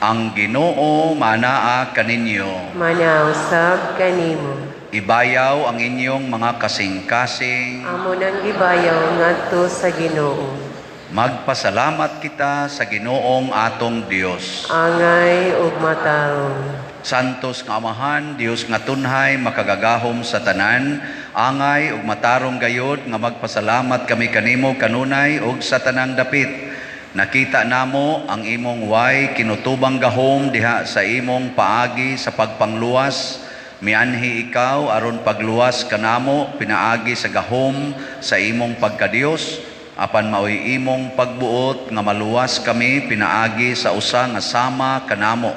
Speaker 1: Ang Ginoo manaa kaninyo.
Speaker 2: Manaa usab kanimo.
Speaker 1: Ibayaw ang inyong mga kasing-kasing.
Speaker 2: Amo nang gibayaw ngadto sa Ginoo.
Speaker 1: Magpasalamat kita sa Ginoong atong Dios.
Speaker 2: Angay ug matarong.
Speaker 1: Santos nga Amahan, Dios nga tunhay, makagagahom sa tanan, angay ug matarong gayod nga magpasalamat kami kanimo kanunay ug sa tanang dapit. Nakita namo ang imong way kinutubang gahom diha sa imong paagi sa pagpangluwas. Mianhi ikaw aron pagluwas kanamo pinaagi sa gahom sa imong pagkadios. Apan maoy imong pagbuot nga maluwas kami pinaagi sa usa nga sama kanamo.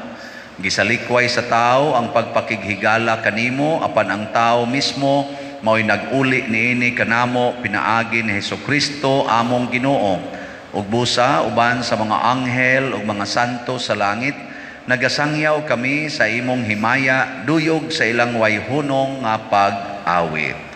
Speaker 1: Gisalikway sa tao ang pagpakighigala kanimo, apan ang tao mismo maoy nag-uli niini kanamo pinaagi ni Hesukristo among Ginoo. Ug busa uban sa mga anghel ug mga santo sa langit, nagasangyaw kami sa imong himaya duyog sa ilang wayhunong nga pag-awit.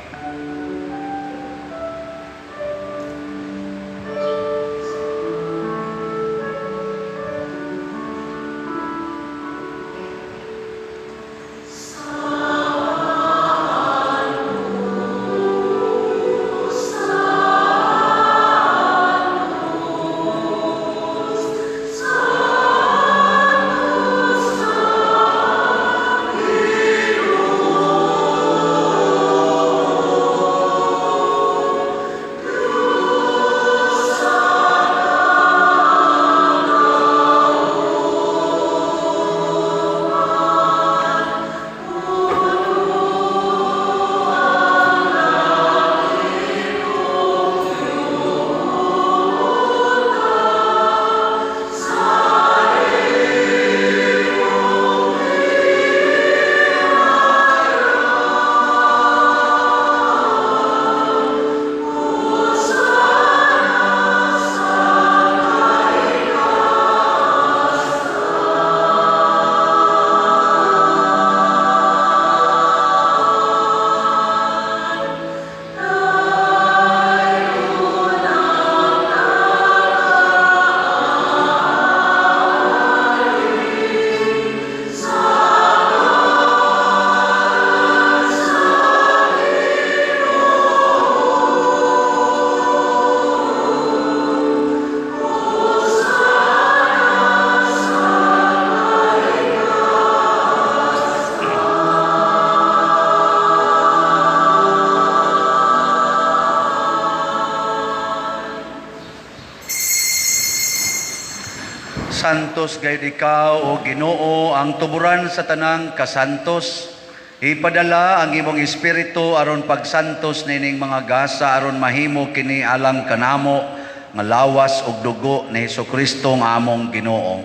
Speaker 1: Santos gayud ikaw, o Ginoo, ang tuburan sa tanang kasantos. Ipadala ang imong espiritu aron pagsantos nining mga gasa aron mahimo kini alang kanamo nga lawas ug dugo ni Hesukristo nga among Ginoo.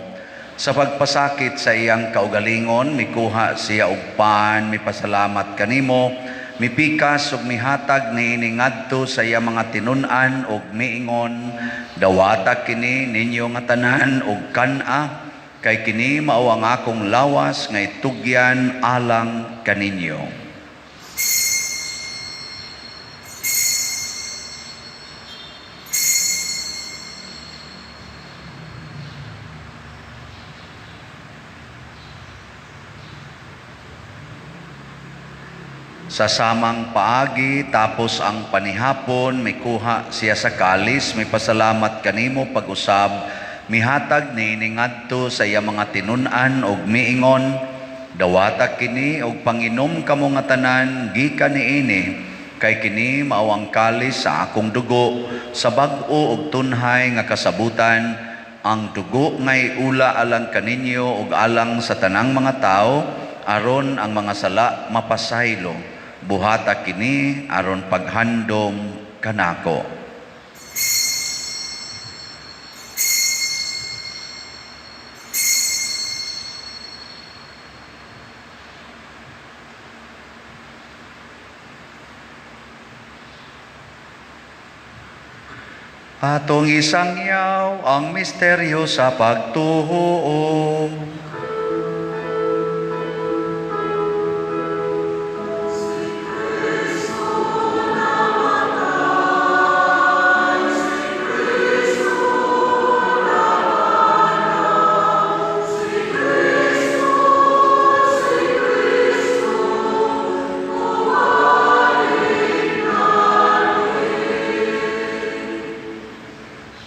Speaker 1: Sa pagpasakit sa iyang kaugalingon, mikuha siya og pan, mipasalamat kanimo, mipikas ug mihatag niini ngadto sa iyang mga tinun-an ug miingon, dawata kini ninyo nga tanan ug kan-a, kay kini mao ang akong lawas nga itugyan alang kaninyo. Sa samang paagi, tapos ang panihapon, mikuha siya sa kalis, may pasalamat kanimo pag-usab, mihatag niini ngadto sa iya mga tinun-an og miingon, dawata kini og panginom kamo nga tanan gikan niini, kay kini mao ang kalis sa akong dugo, sa bag-o og tunhay nga kasabutan, ang dugo ngay ula alang kaninyo ug alang sa tanang mga tao, aron ang mga sala mapasaylo. Buhata kini aron paghandom kanako. Atong isangyaw ang misteryo sa pagtuo.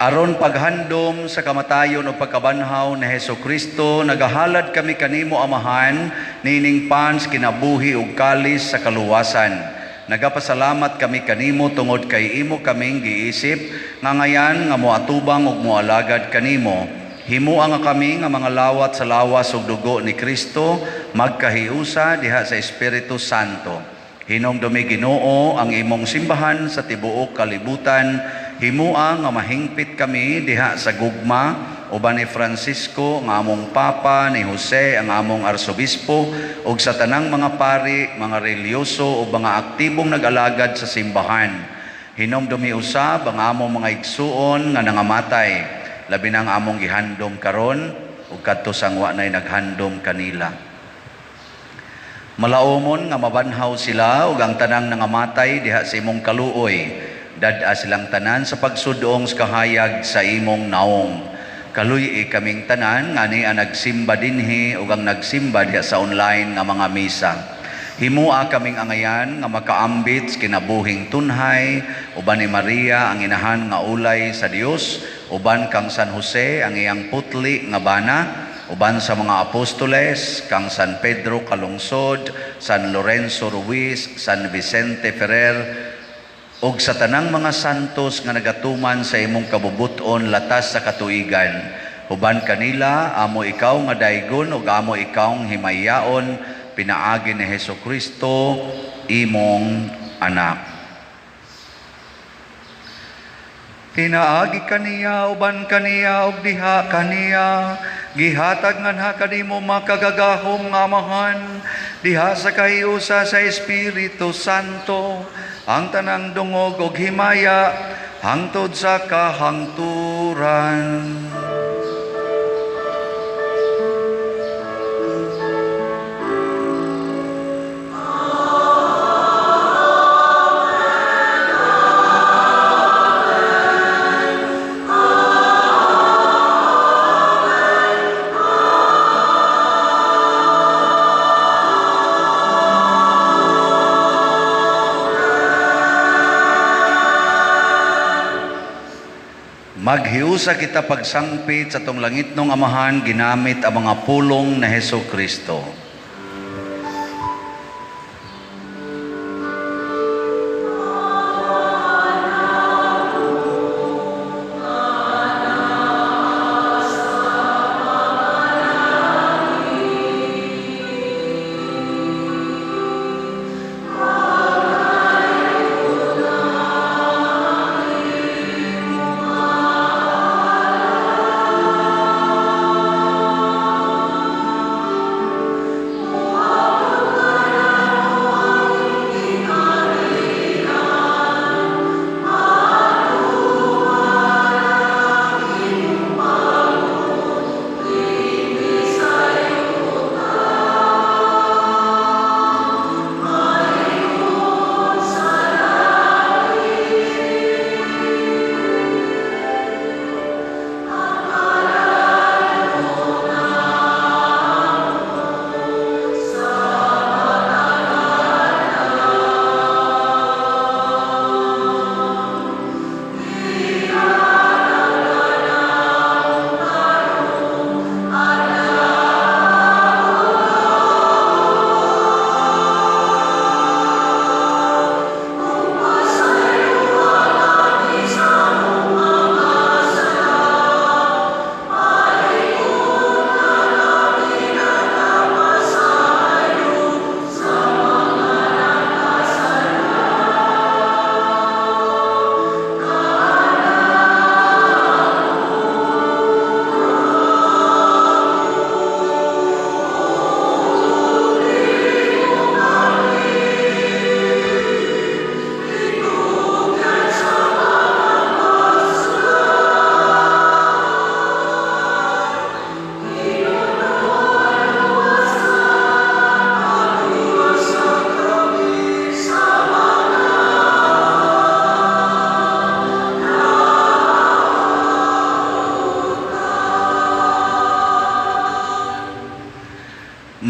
Speaker 1: Aron paghandom sa kamatayon o pagkabanhaw ni Hesukristo, nagahalad kami kanimo Amahan, nining pans kinabuhi ug kalis sa kaluwasan. Nagapasalamat kami kanimo tungod kay imo kaming giisip, nga ngayan nga moatubang ug moalagad kanimo. Himua nga kami nga mga lawat sa lawas ug dugo ni Kristo, magkahiusa diha sa Espiritu Santo. Hinumdumi Ginoo ang imong simbahan sa tibuok kalibutan, Himua nga mahingpit kami diha sa gugma uban ni Francisco nga among Papa, ni Jose ang among Arsobispo, ug sa tanang mga pari, mga reliyoso ug mga aktibong nag-alagad sa simbahan. Hinomdumi usab ang among mga igsuon nga nangamatay, labi na ang among gihandom karon ug kadto sang wa nay naghandom kanila. Malaomon nga mabanhaw sila ug ang tanang nangamatay diha sa imong kaluoy. Dad-a silang tanan sa pagsudong sa kahayag sa imong naong. Kaluy-i kaming tanan nga ni ang nagsimba dinhi ug ang nagsimba diha sa online nga mga misa. Himua kaming angayan nga makaambit sa kinabuhing tunhay uban ni Maria ang inahan nga ulay sa Dios, uban kang San Jose ang iyang putli nga bana, uban sa mga apostoles kang San Pedro Calungsod, San Lorenzo Ruiz, San Vicente Ferrer, ug sa tanang mga santos nga nagatuman sa imong kabubuton latas sa katuigan. Uban kanila, amo ikaw nga daygon ug amo ikaw himayaon, pinaagi ni Hesukristo, imong anak. Pinaagi kaniya, uban kaniya, ug diha kaniya, gihatag nganha kanimo makagagahom nga Amahan, diha sa kahiusa sa Espiritu Santo, ang tanang dungog og himaya hangtod sa kahangturan. Maghiusa kita pagsangpit sa tong langitnong Amahan ginamit ang mga pulong na Hesus Kristo.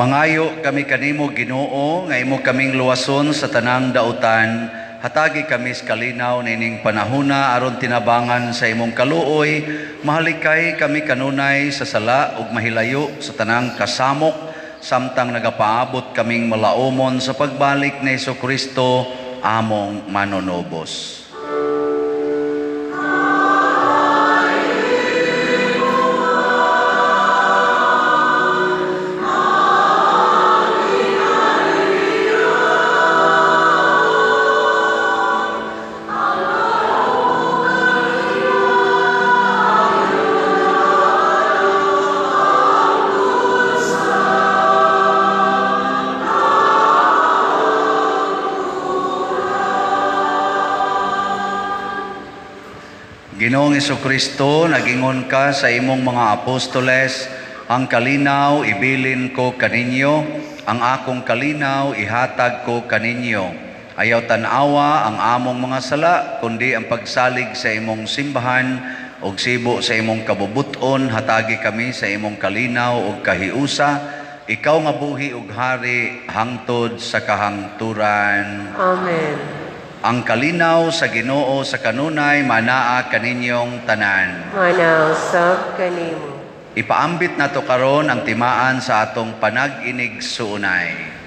Speaker 1: Mangayo kami kanimo Ginoo nga imo kaming luwason sa tanang dautan. Hatagi kami sa kalinaw nining panahona aron tinabangan sa imong kaluoy. Mahalikay kami kanunay sa sala ug mahilayo sa tanang kasamok samtang nagapaabot kaming malaumon sa pagbalik ni Hesukristo among manunubos. Ginoong Kristo, nagingon ka sa imong mga apostoles, ang kalinaw ibilin ko kaninyo, ang akong kalinaw ihatag ko kaninyo. Ayaw tan-awa ang among mga sala, kundi ang pagsalig sa imong simbahan ug sibo sa imong kabubut-on, hatagi kami sa imong kalinaw ug kahiusa. Ikaw nga buhi ug hari hangtod sa kahangturan.
Speaker 2: Amen.
Speaker 1: Ang kalinaw sa Ginoo sa kanunay manaa kaninyong tanan.
Speaker 2: Manaw sab kanimo.
Speaker 1: Ipaambit nato karon ang timaan sa atong panag-inig suunay.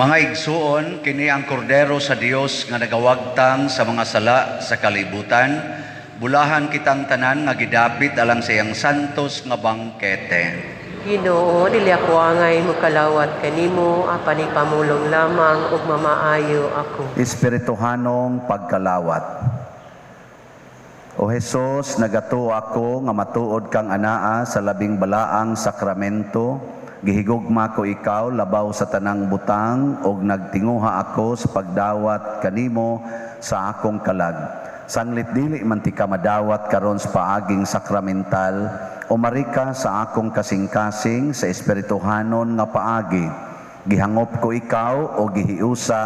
Speaker 1: Mga igsuon, kini ang kordero sa Dios nga nagawagtang sa mga sala sa kalibutan. Bulahan kitang tanan nga gidapit alang sa iyang santos nga bangkete.
Speaker 2: Ginoo, dili ako angay mokalawat kanimo, apan ipamulong lamang ug mamaayo ako.
Speaker 1: Espirituhanong pagkalawat. O Hesus, nagatuo ako nga matuod kang anaa sa labing balaang sakramento. Gihigugma ko ikaw labaw sa tanang butang og nagtinguha ako sa pagdawat kanimo sa akong kalag. Sanglit dili man ti ka madawat karon sa paaging sakramental, umari ka sa akong kasing-kasing sa espirituhanon nga paagi. Gihangop ko ikaw o gihiusa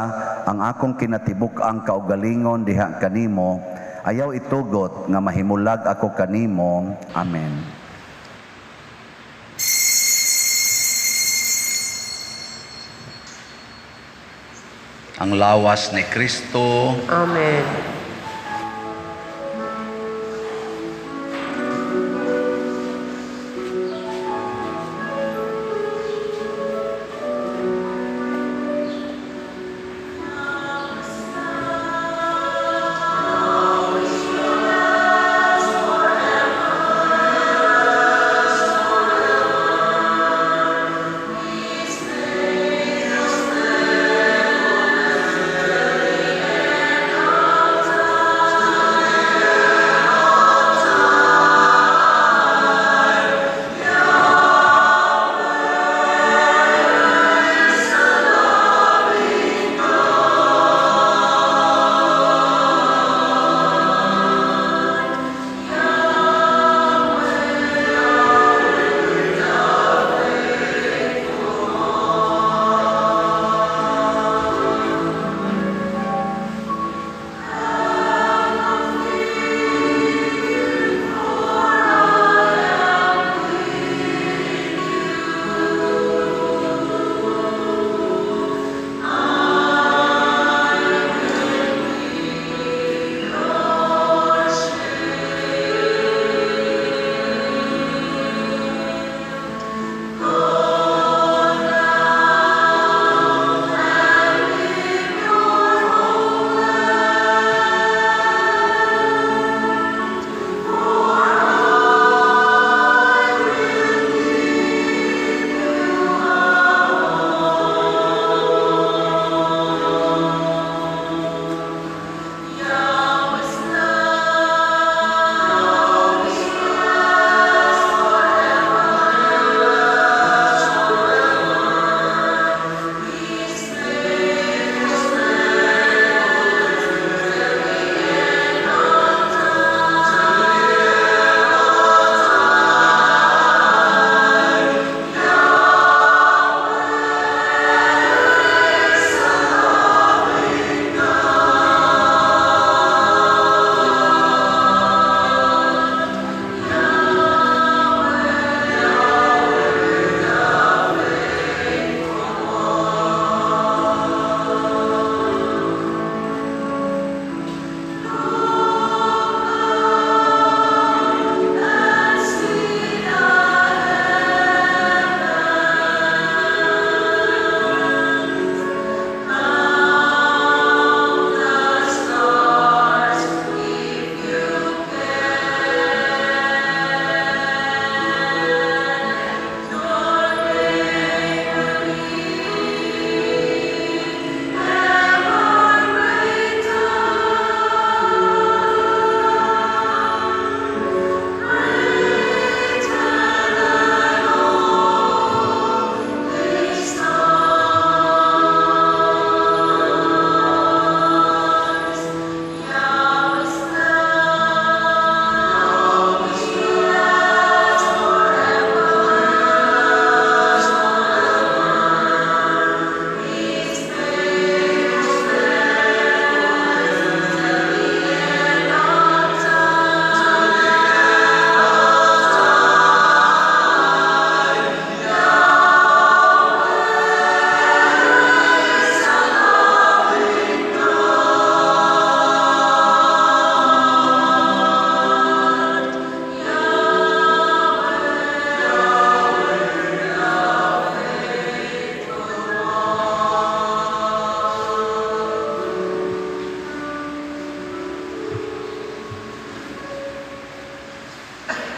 Speaker 1: ang akong kinatibuk-ang kaugalingon diha kanimo. Ayaw itugot nga mahimulag ako kanimo. Amen. Ang lawas ni Kristo.
Speaker 2: Amen.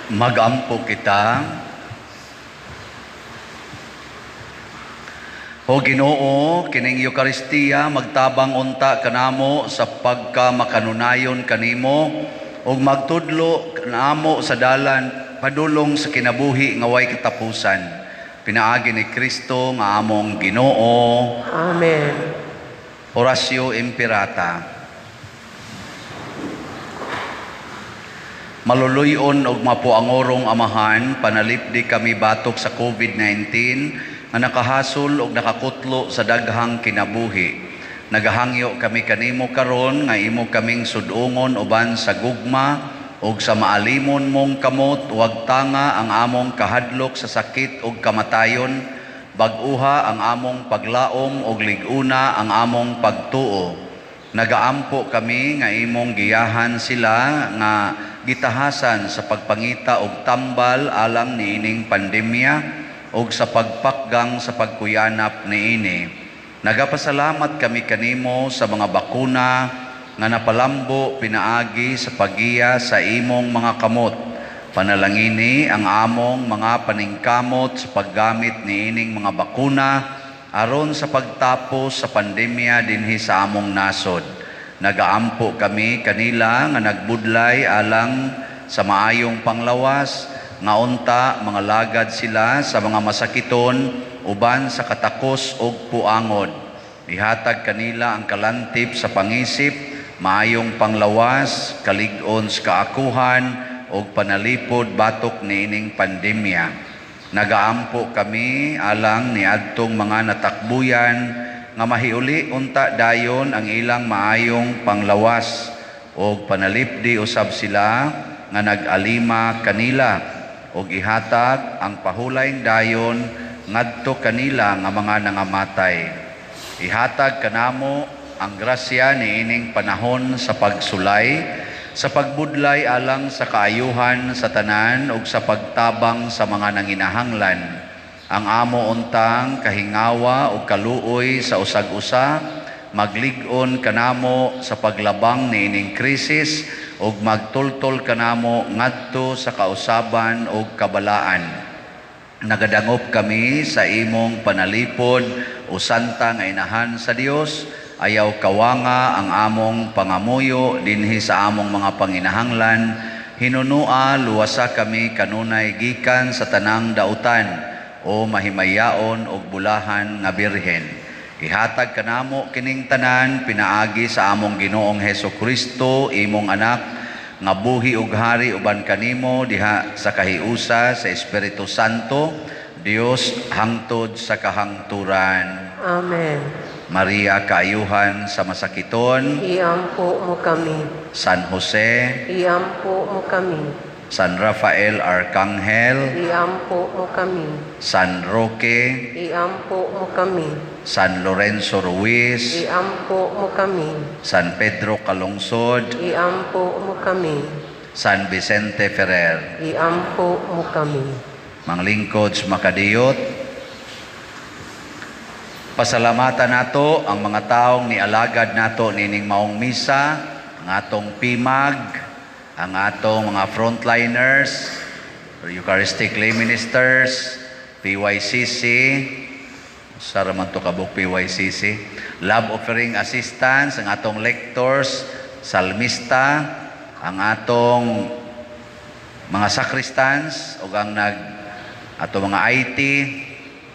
Speaker 1: Magampo kita. O Ginoo, kining Eukaristiya magtabang unta kanamo sa pagka makanunayon kanimo ug magtudlo kanamo sa dalan padulong sa kinabuhi nga way katapusan. Pinaagi ni Kristo nga among Ginoo.
Speaker 2: Amen.
Speaker 1: Oratio Imperata. Maluluyon og mapuangorong Amahan, panalipdi kami batok sa COVID-19 nga nakahasol og nakakutlo sa daghang kinabuhi. Nagahangyo kami kanimo karon nga imo kaming sudungon uban sa gugma og sa maalimon mong kamot, wag tanga ang among kahadlok sa sakit og kamatayon, bag-uha ang among paglaom og lig-una ang among pagtuo. Nagaampo kami nga imong giyahan sila nga gitahasan sa pagpangita og tambal alang niining pandemya og sa pagpakgang sa pagkuyanap niini. Nagapasalamat kami kanimo sa mga bakuna nga napalambo pinaagi sa paggiya sa imong mga kamot. Panalangini ang among mga paningkamot sa paggamit niining mga bakuna aron sa pagtapos sa pandemya dinhi sa among nasod. Nagaampo kami kanila nga nagbudlay alang sa maayong panglawas, nga unta mga lagad sila sa mga masakiton uban sa katakos og puangod. Ihatag kanila ang kalantip sa pangisip, maayong panglawas, kalig-on sa kaakuhan og panalipod batok niining pandemya. Nagaampo kami alang niadtong mga natakbuyan nga mahiuli unta dayon ang ilang maayong panglawas og panalipdi usab sila nga nag-alima kanila og ihatag ang pahulay dayon ngadto kanila nga mga nangamatay. Ihatag kanamo ang grasya niining panahon sa pagsulay, sa pagbudlay alang sa kaayuhan sa tanan ug sa pagtabang sa mga nanginahanglan. Ang amo untang kahingawa ug kaluoy sa usag-usa maglig-on kanamo sa paglabang niining krisis ug magtultol kanamo ngadto sa kausaban ug kabalaan. Nagadangop kami sa imong panalipod o santa nga inahan sa Dios, ayaw kawanga ang among pangamuyo dinhi sa among mga panginahanglan. Hinunua luwasa kami kanunay gikan sa tanang dautan o mahimayaon og bulahan nga birhen. Ihatag kanamo kining tanan pinaagi sa among Ginoong Heso Kristo, imong anak nga buhi ug hari uban kanimo diha sa kahiusa sa Espiritu Santo, Dios hangtod sa kahangturan.
Speaker 2: Amen.
Speaker 1: Maria, kaayuhan sa masakiton,
Speaker 2: iampo mo kami.
Speaker 1: San Jose,
Speaker 2: iampo mo kami.
Speaker 1: San Rafael Arcangel,
Speaker 2: iampo mo kami.
Speaker 1: San Roque,
Speaker 2: iampo mo kami.
Speaker 1: San Lorenzo Ruiz,
Speaker 2: iampo mo kami.
Speaker 1: San Pedro Calungsod,
Speaker 2: iampo mo kami.
Speaker 1: San Vicente Ferrer,
Speaker 2: iampo mo kami.
Speaker 1: Manglingkod sa makadiyot, pasalamatan nato ang mga taong nialagad nato nining maong misa, ang atong PIMAG, ang atong mga frontliners, Eucharistic Lay Ministers, PYCC, sa raman to kabuk PYCC, Love Offering Assistants, ang atong lectors, salmista, ang atong mga sacristans, o ang atong mga IT,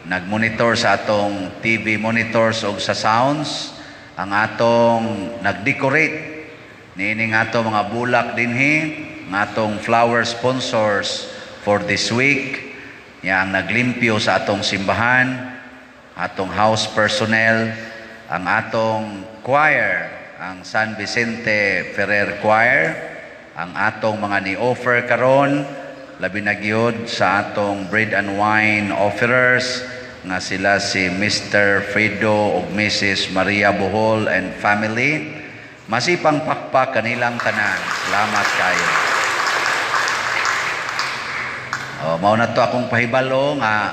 Speaker 1: nagmonitor sa atong TV monitors o sa sounds, ang atong nagdecorate niining ato mga bulak dinhi, ang atong flower sponsors for this week, ya ang naglimpyo sa atong simbahan, atong house personnel, ang atong choir, ang San Vicente Ferrer Choir, ang atong mga ni-offer karon, labi na gyud sa atong bread and wine offerers nga sila si Mr. Fredo ug Mrs. Maria Bohol and family. Masipang pakpak kanilang tanan. Salamat kayo. O, mao na to akong pahibalo nga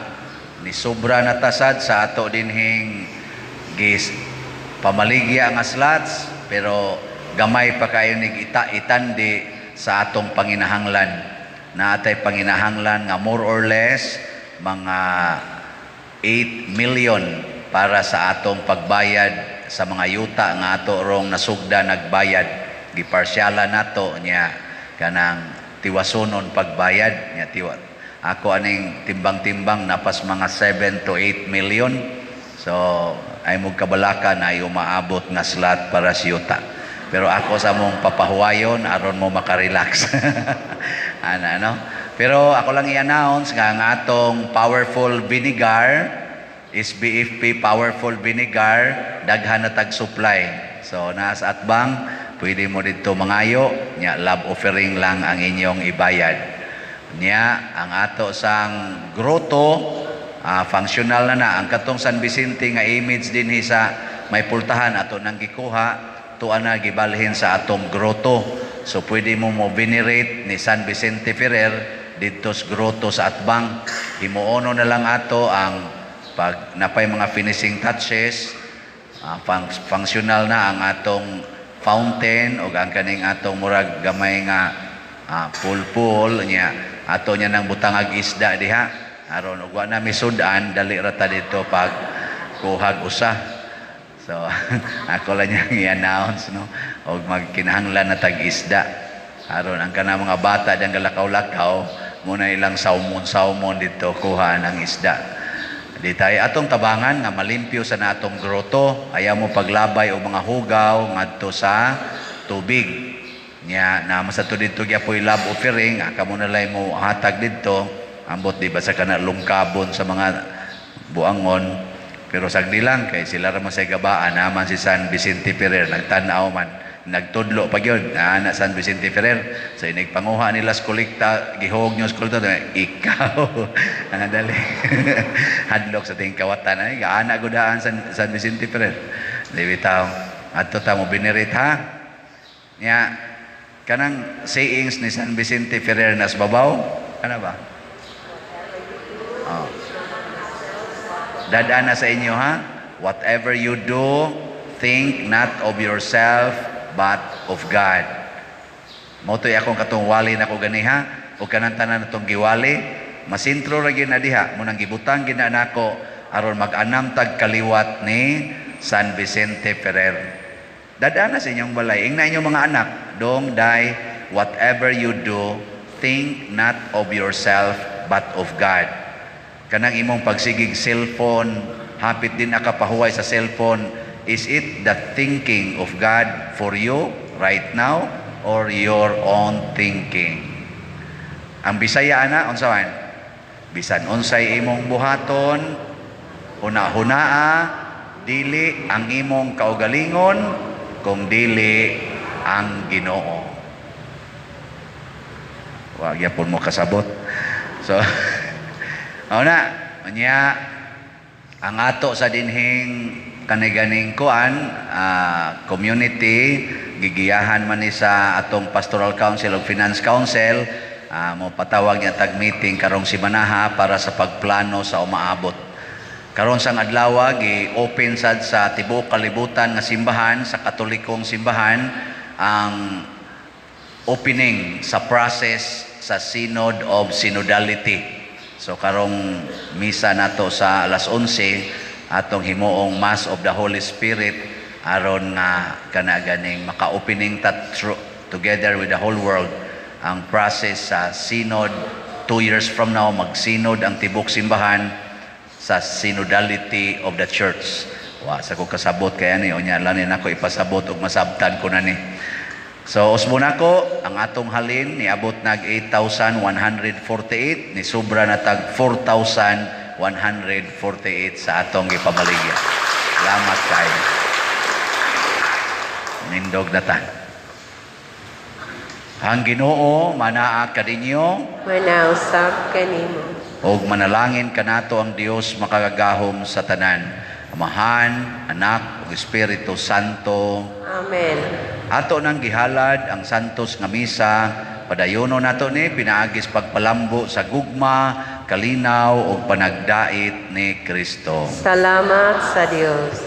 Speaker 1: ni sobra na tasad sa ato dinhing gis pamaligya nga slots, pero gamay pa kayo nig itandi sa atong panginahanglan. Naa tay panginahanglan nga more or less mga 8 million para sa atong pagbayad sa mga yuta nga ato rong nasugda nagbayad. Giparsyala nato niya, kanang tiwasonon pagbayad niya, tiwa ako aning timbang-timbang napas mga 7 to 8 million. So ay mo kabalaka na umaabot nga slot para sa yuta, pero ako sa mong papahuwayon aron mo makarelax ana, no? Pero ako lang i-announce nga ang atong powerful vinegar, SBFP powerful vinegar, daghan na tag supply. So naa sa atbang, pwede mo didto mangayo nya, love offering lang ang inyong ibayad. Nya ang ato sang grotto, functional na na ang katong San Vicente nga image dinhi sa may pultahan. Ato nang gikuha, tuwa na gibalhin sa atong grotto. So pwede mo mo venerate ni San Vicente Ferrer didto sa grotto sa atbang. Himuono na lang ato ang pag napay mga finishing touches. Functional na ang atong fountain o ang kaning atong murag gamay nga pool niya. Ato niya nang butangag isda diha aron ug wa na misud-an, dali ra ta dito pag kuhag usa. So ako lang niyang i-announce, no, og magkinahanglan na tag isda aron ang kanang mga bata diyang galakaw-lakaw muna ilang salmon-salmon dito, kuha ng isda. Di tayo atong tabangan nga malimpyo sa natong grotto. Ayaw mo paglabay o mga hugaw ngadto sa tubig. Nya na sa to didto gyapoy love offering, kamo na lay mo hatag didto. Ambot di ba sa kana lungkabon sa mga buangon. Pero sagdi lang kay sila ra man sa gabaan naman si San Vicente Ferrer nagtan-aw man, nagtudlo pa gyud na San Vicente Ferrer. So inig panguha nila sa kolekta, gihog nyo sa kolekta, ikaw ang dali hadlok sa ting kawatan ay gaana gudaan San Vicente Ferrer. Di bitaw adto ta mo venerate ha. Nya kanang sayings ni San Vicente Ferrer nas babaw kana ba? Oh. Dadaan na sa inyo ha. Whatever you do, think not of yourself but of God. Mao to'y akong katong wali nako ganiha o kanang tanan natong giwali, masintro ra gyud na diha mo nang gibutang gid na nako aron mag-anam tag kaliwat ni San Vicente Ferrer. Dadaan na sa inyong balay. Ingna inyong mga anak, dong, day, whatever you do, think not of yourself but of God. Kanang imong pagsigig cellphone, hapit din nakapahuway sa cellphone, is it the thinking of God for you right now or your own thinking? Ang Bisaya ana, unsa man? Bisan unsay imong buhaton, huna-hunaa, dili ang imong kaugalingon, kung dili ang Ginoo. Wa gyapon mo kasabot. So, na, unya, ang ato sa dinhing kaniganing kuan, community, gigiyahan man ni sa atong Pastoral Council o Finance Council, mo patawag niya tag meeting karong simanaha para sa pagplano sa umaabot. Karon sang adlaw, gi-open sad sa tibuok kalibutan nga simbahan, sa Katolikong simbahan, ang opening sa process sa Synod of Synodality. So karong misa nato sa alas 11, atong himuong Mass of the Holy Spirit aron nga kana ganing maka-opening ta together with the whole world ang process sa synod. 2 years from now, mag-synod ang tibok simbahan sa synodality of the church. Wa sa ko kasabot kaya ni unya lang ni nako ipasabot ug masabtan ko na ni. So usbon nako ang atong halin, niabot nag 8,148, ni sobra na tag 4,148 sa atong gipamaligya. Salamat kaayo. Nindog na ta. Ang Ginoo manaa kaninyo.
Speaker 2: Manausab kanimo.
Speaker 1: Ug manalangin kanato ang Dios makagagahom sa tanan, Amahan, Anak ug Espiritu Santo.
Speaker 2: Amen.
Speaker 1: Ato nang gihalad ang santos nga misa, padayono nato ni pinaagis pagpalambo sa gugma, kalinaw ug panagdait ni Kristo.
Speaker 2: Salamat sa Dios.